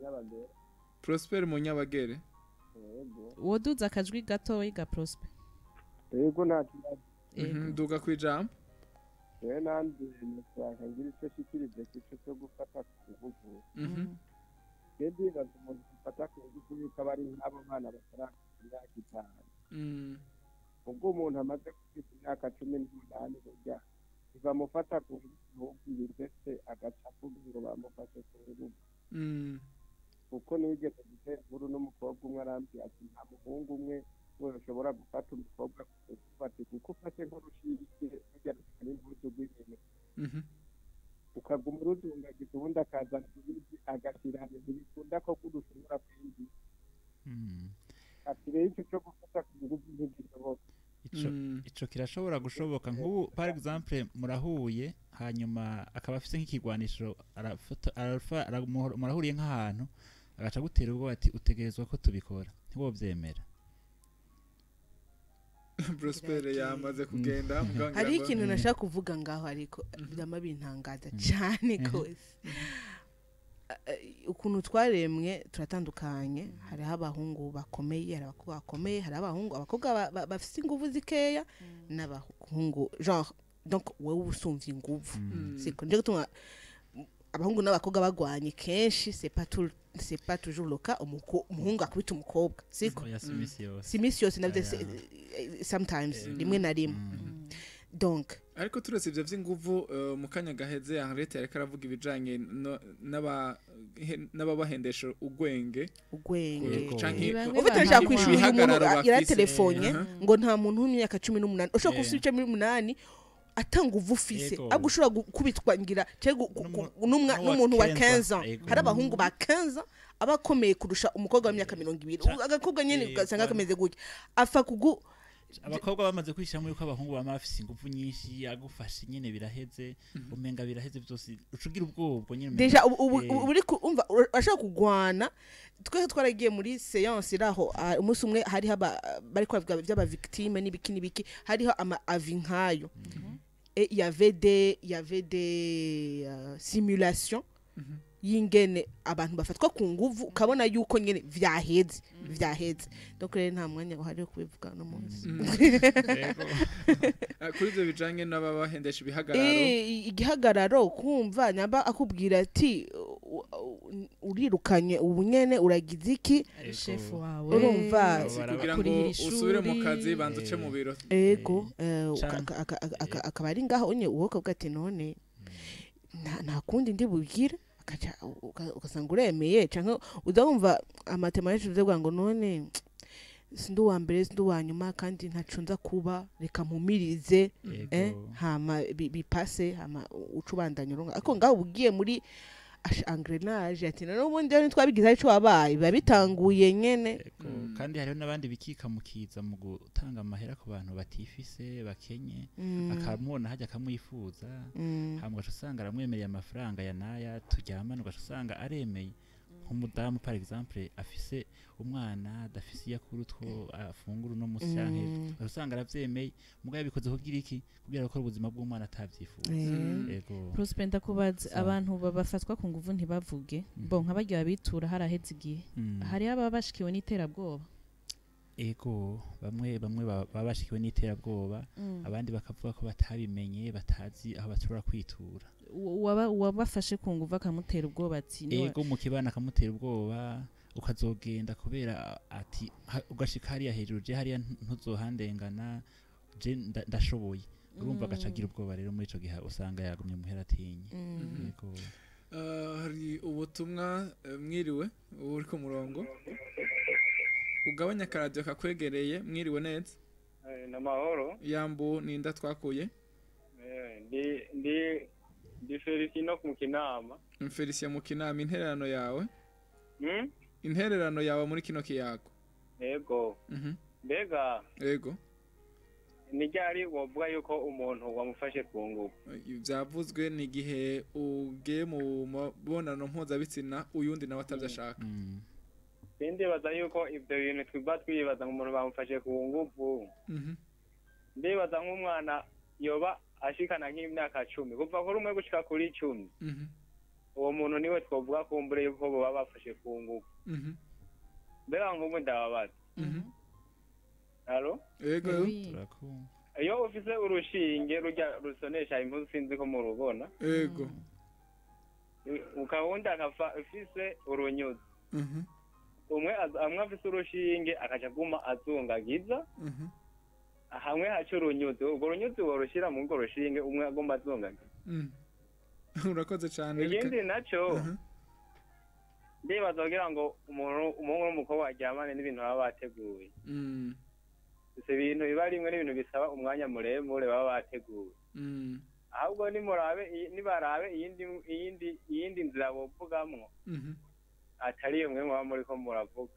Nyabagere. Prosper Munyabagere. Yego. Woduza akajwi gatoyi ga Prosper? Yego, nta kibazo. Yego. Duga kwijambo. Jewe nanje nashaka ngira ico shikirije kico cyo gufata ku nguvu. Je ndibaza umuntu gufata ku nguvu yuko aba ari nk'abo bana batarakwiza imyaka 5. Ubwo umuntu amaze kwiza imyaka 18 burya ntibamufata ku nguvu ndetse agaca avuga ngo bamufashe ku nguvu. Kuko nigeze gutera inkuru n'umukobwa umwe arambwira ati nta muhungu umwe we ushobora gufata umukobwa ku nguvu, ati kuko ufashe nk'urushinge rujya rukana impuzu rw'ibintu. Ukaguma urudungagiza ubundi akazana ibindi agashyira ntibikunda ko ushobora kwinjira. Ati rero icyo cyo gufata ku nguvu ntigishoboka. Ico kirashobora gushoboka nk'ubu par exemple murahuye hanyuma akaba afise nk'ikigwanisho murahuriye nk'ahantu agaca gutera ubwoba ati utegerezwa ko tubikora ntiwovyemera. Prosper yamaze kugenda muganga. Hari ikintu nashaka kuvuga ngaho ariko byama bintangaza cyane kose. Ukuntu twaremwe turatandukanye, hariho abahungu bakomeye, hari abakobwa bakomeye, hari abahungu abakobwa bafise inguvu zikeya n'abahungu genre donc wewe usumvye inguvu. Siko nje gutuma abahungu n'abakobwa bagwanye kenshi, c'est pas toujours le cas umuhungu akubita umukobwa, siko si misi yose navyo sometimes rimwe na rimwe. Donc ariko turetse ivyo vy'inguvu mu kanya gaheze Henriette yariko aravuga ibijanye n'ababahendesha ugwenge ufite nshaka kwishura umuntu yaratelefone ngo nta muntu w'imyaka 18 ushobora kusubica 18 atanga uvufise ahubwo ushobora gukubitwa ngira n'umuntu wa 15 ans. Hari abahungu ba 15 abakomeye kurusha umukobwa w'imyaka 20, agakobwa nyene ugasanga kameze gutya afa kugu. Abakobwa bamaze kwishamo yuko abahungu bama bafise ingufu nyinshi agufashe nyene biraheze umenga biraheze byose ucugira ubwoba nyene deja uri umva ashaka kugwana. Twese twaragiye muri séance iraho umunsi umwe hari haba bari kwavuga by'aba victime n'ibiki n'ibiki, hariho ama avi nkayo. Et il y avait des simulations y'ingene abantu bafatwa ku nguvu ukabona yuko nyene vyaheze. Donc rero nta mwanya uhari kubivuga no munsi. Kuri ivyo bijanye n'ababahendesha ibihagararo, igihagararo kumva namba akubwira ati urirukanye ubu nyene uragize iki chef wawe, urumva kugira ngo usubire mu kazi banza uce mu biro. Ego akaba ari ngaho onye uwo kavuga ati none nta kundi ndi bubwira, ugasanga uremeye canke udahumva amatematike uvuga ngo none sindi uwa mbere sindi uwa nyuma kandi ntaco nza kuba reka mpumirize hama bipase hama uca ubandanya uronka. Ariko ngaho ugiye muri engrenage ati none ubundi rero ntitwabigize arico wabaye biba bitanguye nyene. Kandi hariho n'abandi bikika mukiza mu gutanga amahera ku bantu batifise bakenye, akamubona hajya akamwifuza hama ugaca usanga aramwemereye amafaranga ya naya turyamana, ugaca usanga aremeye nk'umudamu par exemple afise umwana adafise iyo akura utwo afungura uno musi canke ugaca usanga aravyemeye mugabo yabikoze kugira iki kugira gukora ubuzima bw'umwana atavyifuza. Yego Prosper ndakubaza abantu babafatwa ku nguvu ntibavuge bo nka barya babitura haraheze igihe hari ababa bashikiwe n'iterabwoba. Ego bamwe baba bashikiwe n'iterabwoba, abandi bakavuga ko batabimenye batazi aho bashobora kwitura. Uwabafashe ku nguvu akamutera ubwoba ati ego mu kibana akamutera ubwoba ukazogenda kubera ati ugashika hariya hejuru je hariya ntuzohandengana je ndashoboye, urumva agacagira ubwoba. Rero muri ico gihe usanga yagumye muhera atinye. Yego hari ubutumwa mwiriwe uri ku murongo ugabanya akaradio kakwegereye. Mwiriwe neza. Namahoro. Yambu ninda twakuye. Ndi Felicien mu Kinama. Felicien mu Kinama, intererano yawe? Intererano yawe muri kino kiyago. Yego. Mbega. Yego. Ni ryari wovuga yuko umuntu wamufashe ku ngufu? Byavuzwe ni igihe ugiye mu mibonano mpuzabitsina uyundi nawe atabyashaka. Ndibaza yuko ibyo bintu twiba twibaza ngo umuntu bamufashe ku ngufu. Ndibaza nk'umwana yoba ashikana nk'imyaka 10 kuva kuri umwe gushika kuri 10. Uwo muntu niwe twovuga kumbure yuko bo bafashe ku ngufu. Mbega nk'ubu ndababaza. Allo? Yego. Iyo ufise urushinge rujya rusonesha impuzu sinzi ko murubona. Yego. Ukawundi akafa ufise urunyuzi. Umwe amwe afise urushinge akaca guma azungagiza. Hamwe haca urunyuzi, urwo runyuzi worushira mu urwo rushinge umwe agomba azungagiza. Urakoze cyane. Ikindi naco ndibaza kugira ngo umuhungu n'umukobwa baryamane n'ibintu baba bateguye. Ivyo bintu biba rimwe n'ibintu bisaba umwanya muremure baba bateguye. Ahubwo nibarabe iyindi nzira bovugamwo atari iyo mwe muba muriko muravuga.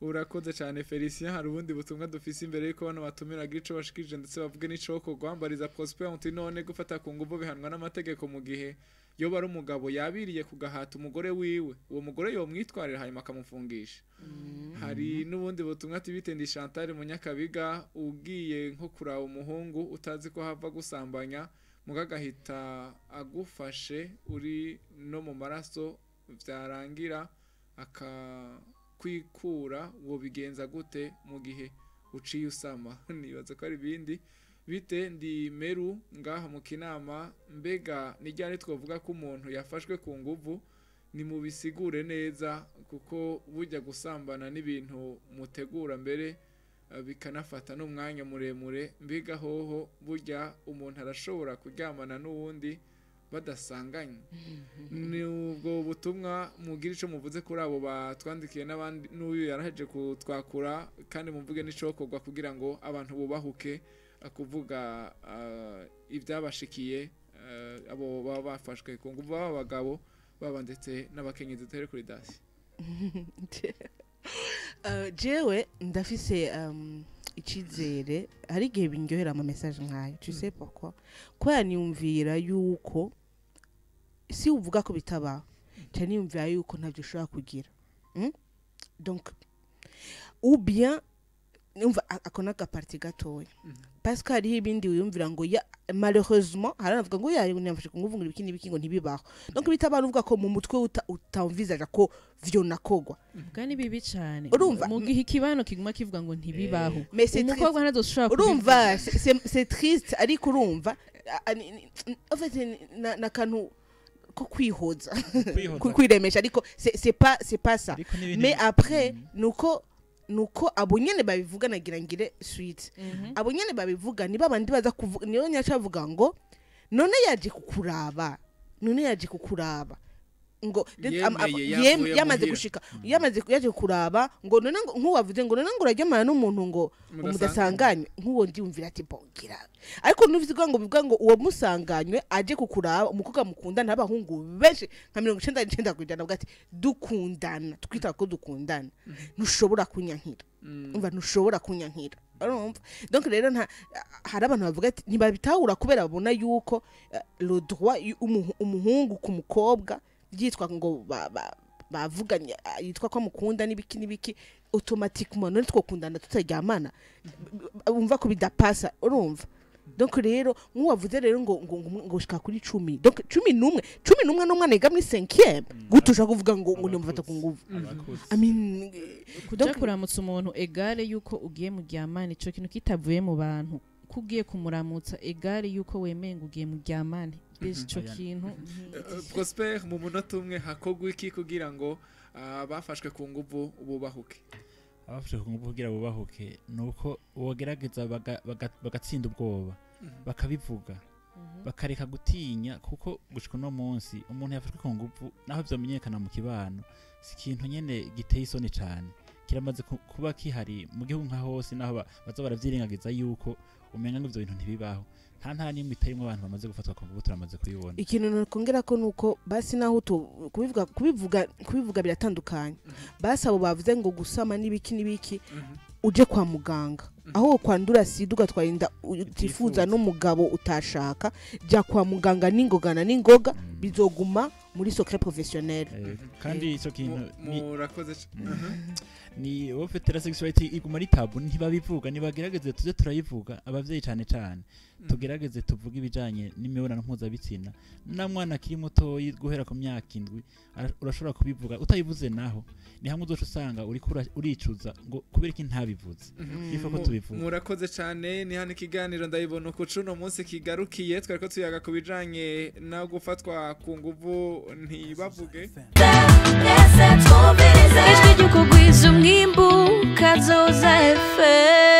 Urakoze cyane Felicien. Hari ubundi butumwa dufise imbere yuko bano batumiraga ico bashikije ndetse bavuge n'ico gwambariza Prosper uti none gufata ku nguvu bihanwa n'amategeko mu gihe yoba ari umugabo yabiriye kugahata umugore wiwe, uwo mugore yomwitwarira hanyuma akamufungisha. Hari n'ubundi butumwa ati bitendi Chantal Munyakabiga ugiye nko kuraba umuhungu utazi ko hava gusambanya mugagahita agufashe uri no mu maraso vyarangira akakwikura, wo bigenza gute mu gihe uciye usama? Nibaza ko ari ibindi. Bite ndi Meru ngaha mu Kinama, mbega nijyane twovuga ko umuntu yafashwe ku nguvu? Ni mubisigure neza kuko burya gusambana n'ibintu mutegura mbere bikanafata n'umwanya muremure. Mbega hoho burya umuntu arashobora kuryamana n'uwundi badasanganye? Ni ubwo butumwa mugira ico muvuze kuri abo batwandikiye n'abandi n'uyu yaraheje kutwakura, kandi muvuge n'icokorwa kugira ngo abantu bubahuke kuvuga ibyabashikiye abo baba bafashwe ku nguvu, baba abagabo baba ndetse n'abakenyezi. Duhere kuri Dasi. Jewe ndafise icizere. Hari igihe binryohera ama message nkayo, tu sais pourquoi? Kubera niyumvira yuko si uvuga ko bitabaho, cyane niyumvira yuko ntavyo ushobora kugira. Donc ou bien numva ako n'agaparti gatoya, parce que hariho ibindi wiyumvira ngo ya malheureusement hari abavuga ngo ya yafashe ku nguvu ngo ibiki n'ibiki ngo ntibibaho. Donc bitabaho uvuga ko mu mutwe utamvizaja ko vyonakogwa. Bwa ni bibi cyane. Urumva? Mu gihe ikibano kiguma kivuga ngo ntibibaho, Mais c'est umukobwa ntazoshobora. Urumva, c'est triste, ariko urumva en fait nakantu ko kwihoza, kwiremesha, ariko c'est pas ça. Mais après nuko abo nyene babivuga, nagira ngire suite, abo nyene babivuga ni babandi baza kuvuga, niyo nyacavuga ngo none yaje kukuraba, none yaje kukuraba ngo yamaze gushika, yamaze yaje kuraba ngo none nkuwavuze ngo none ngo uraryamana n'umuntu ngo mudasanganywe, nkuwo ndiyumvira ati bongira. Ariko nuvuga ngo bivuga ngo uwo musanganywe aje kukuraba umukobwa mukundana, n'abahungu benshi nka 99% bavuga ati dukundana, twita ko dukundana, ntushobora kunyankira. Umva, ntushobora kunyankira. Urumva? Donc rero nta hari abantu bavuga ati ntibabitahura kubera babona yuko le droit umuhungu ku mukobwa byitwa ngo bavuganye yitwa ko mukunda n'ibiki n'ibiki, automatiquement none twokundana tutaryamana, umva ko bidapasa. Urumva? Donc rero nk'uwavuze rero ngo ngo ngo shika kuri 10, donc 11 11 n'umwana yiga muri 5e, gute ushaka kuvuga ngo ngo nimufata ku nguvu? I mean, kuja kuramutsa umuntu egare yuko ugiye mu ryamane, ico kintu kitavuye mu bantu, kugiye kumuramutsa egare yuko wemeye ngo ugiye mu ryamane, ico kintu. Prosper, mu munota umwe, hakogwa iki kugira ngo abafashwe ku nguvu bubahuke? Abafashwe ku nguvu kugira bubahuke nuko bogerageza bagatsinda ubwoba, bakabivuga, bakareka gutinya, kuko gushika no munsi umuntu yafashwe ku nguvu naho vyomenyekana mu kibano si ikintu nyene giteye isoni cane, kiramaze kuba kihari mu gihugu nka hose, naho baza baravyirengagiza yuko umenga ngo ivyo bintu ntibibaho. Nta nimwe itarimwo abantu bamaze gufatwa ku nguvu, turamaze kubibona. Ikintu nokongera ko nuko basi naho kubivuga biratandukanye. Basi abo bavuze ngo gusama n'ibiki n'ibiki, uje kwa muganga aho kwandura sida ugatwara inda utifuza n'umugabo utashaka, jya kwa muganga n'ingogana n'ingoga, bizoguma muri secret professionnel. Kandi ico kintu Murakoze. Ni au fait la sexualité iguma ari tabou, ntibabivuga. Nibagerageze tuze turayivuga, abavyeyi cane cane. Tugerageze tuvuge ibijanye n'imibonano mpuzabitsina na mwana akiri mutoyi, guhera ku myaka 7 urashobora kubivuga. Utayivuze naho ni hamwe uzoca usanga uriko uricuza ngo kubera iki ntabivuze. Ifa ko tubivuga. Murakoze cyane. Ni hano ikiganiro Ndabibona Uku cuno munsi kigarukiye. Twariko tuyaga ku bijanye no gufatwa ku nguvu ntibavuge. Ijwi ry'ukugwiza umwimbu, Kazoza FM.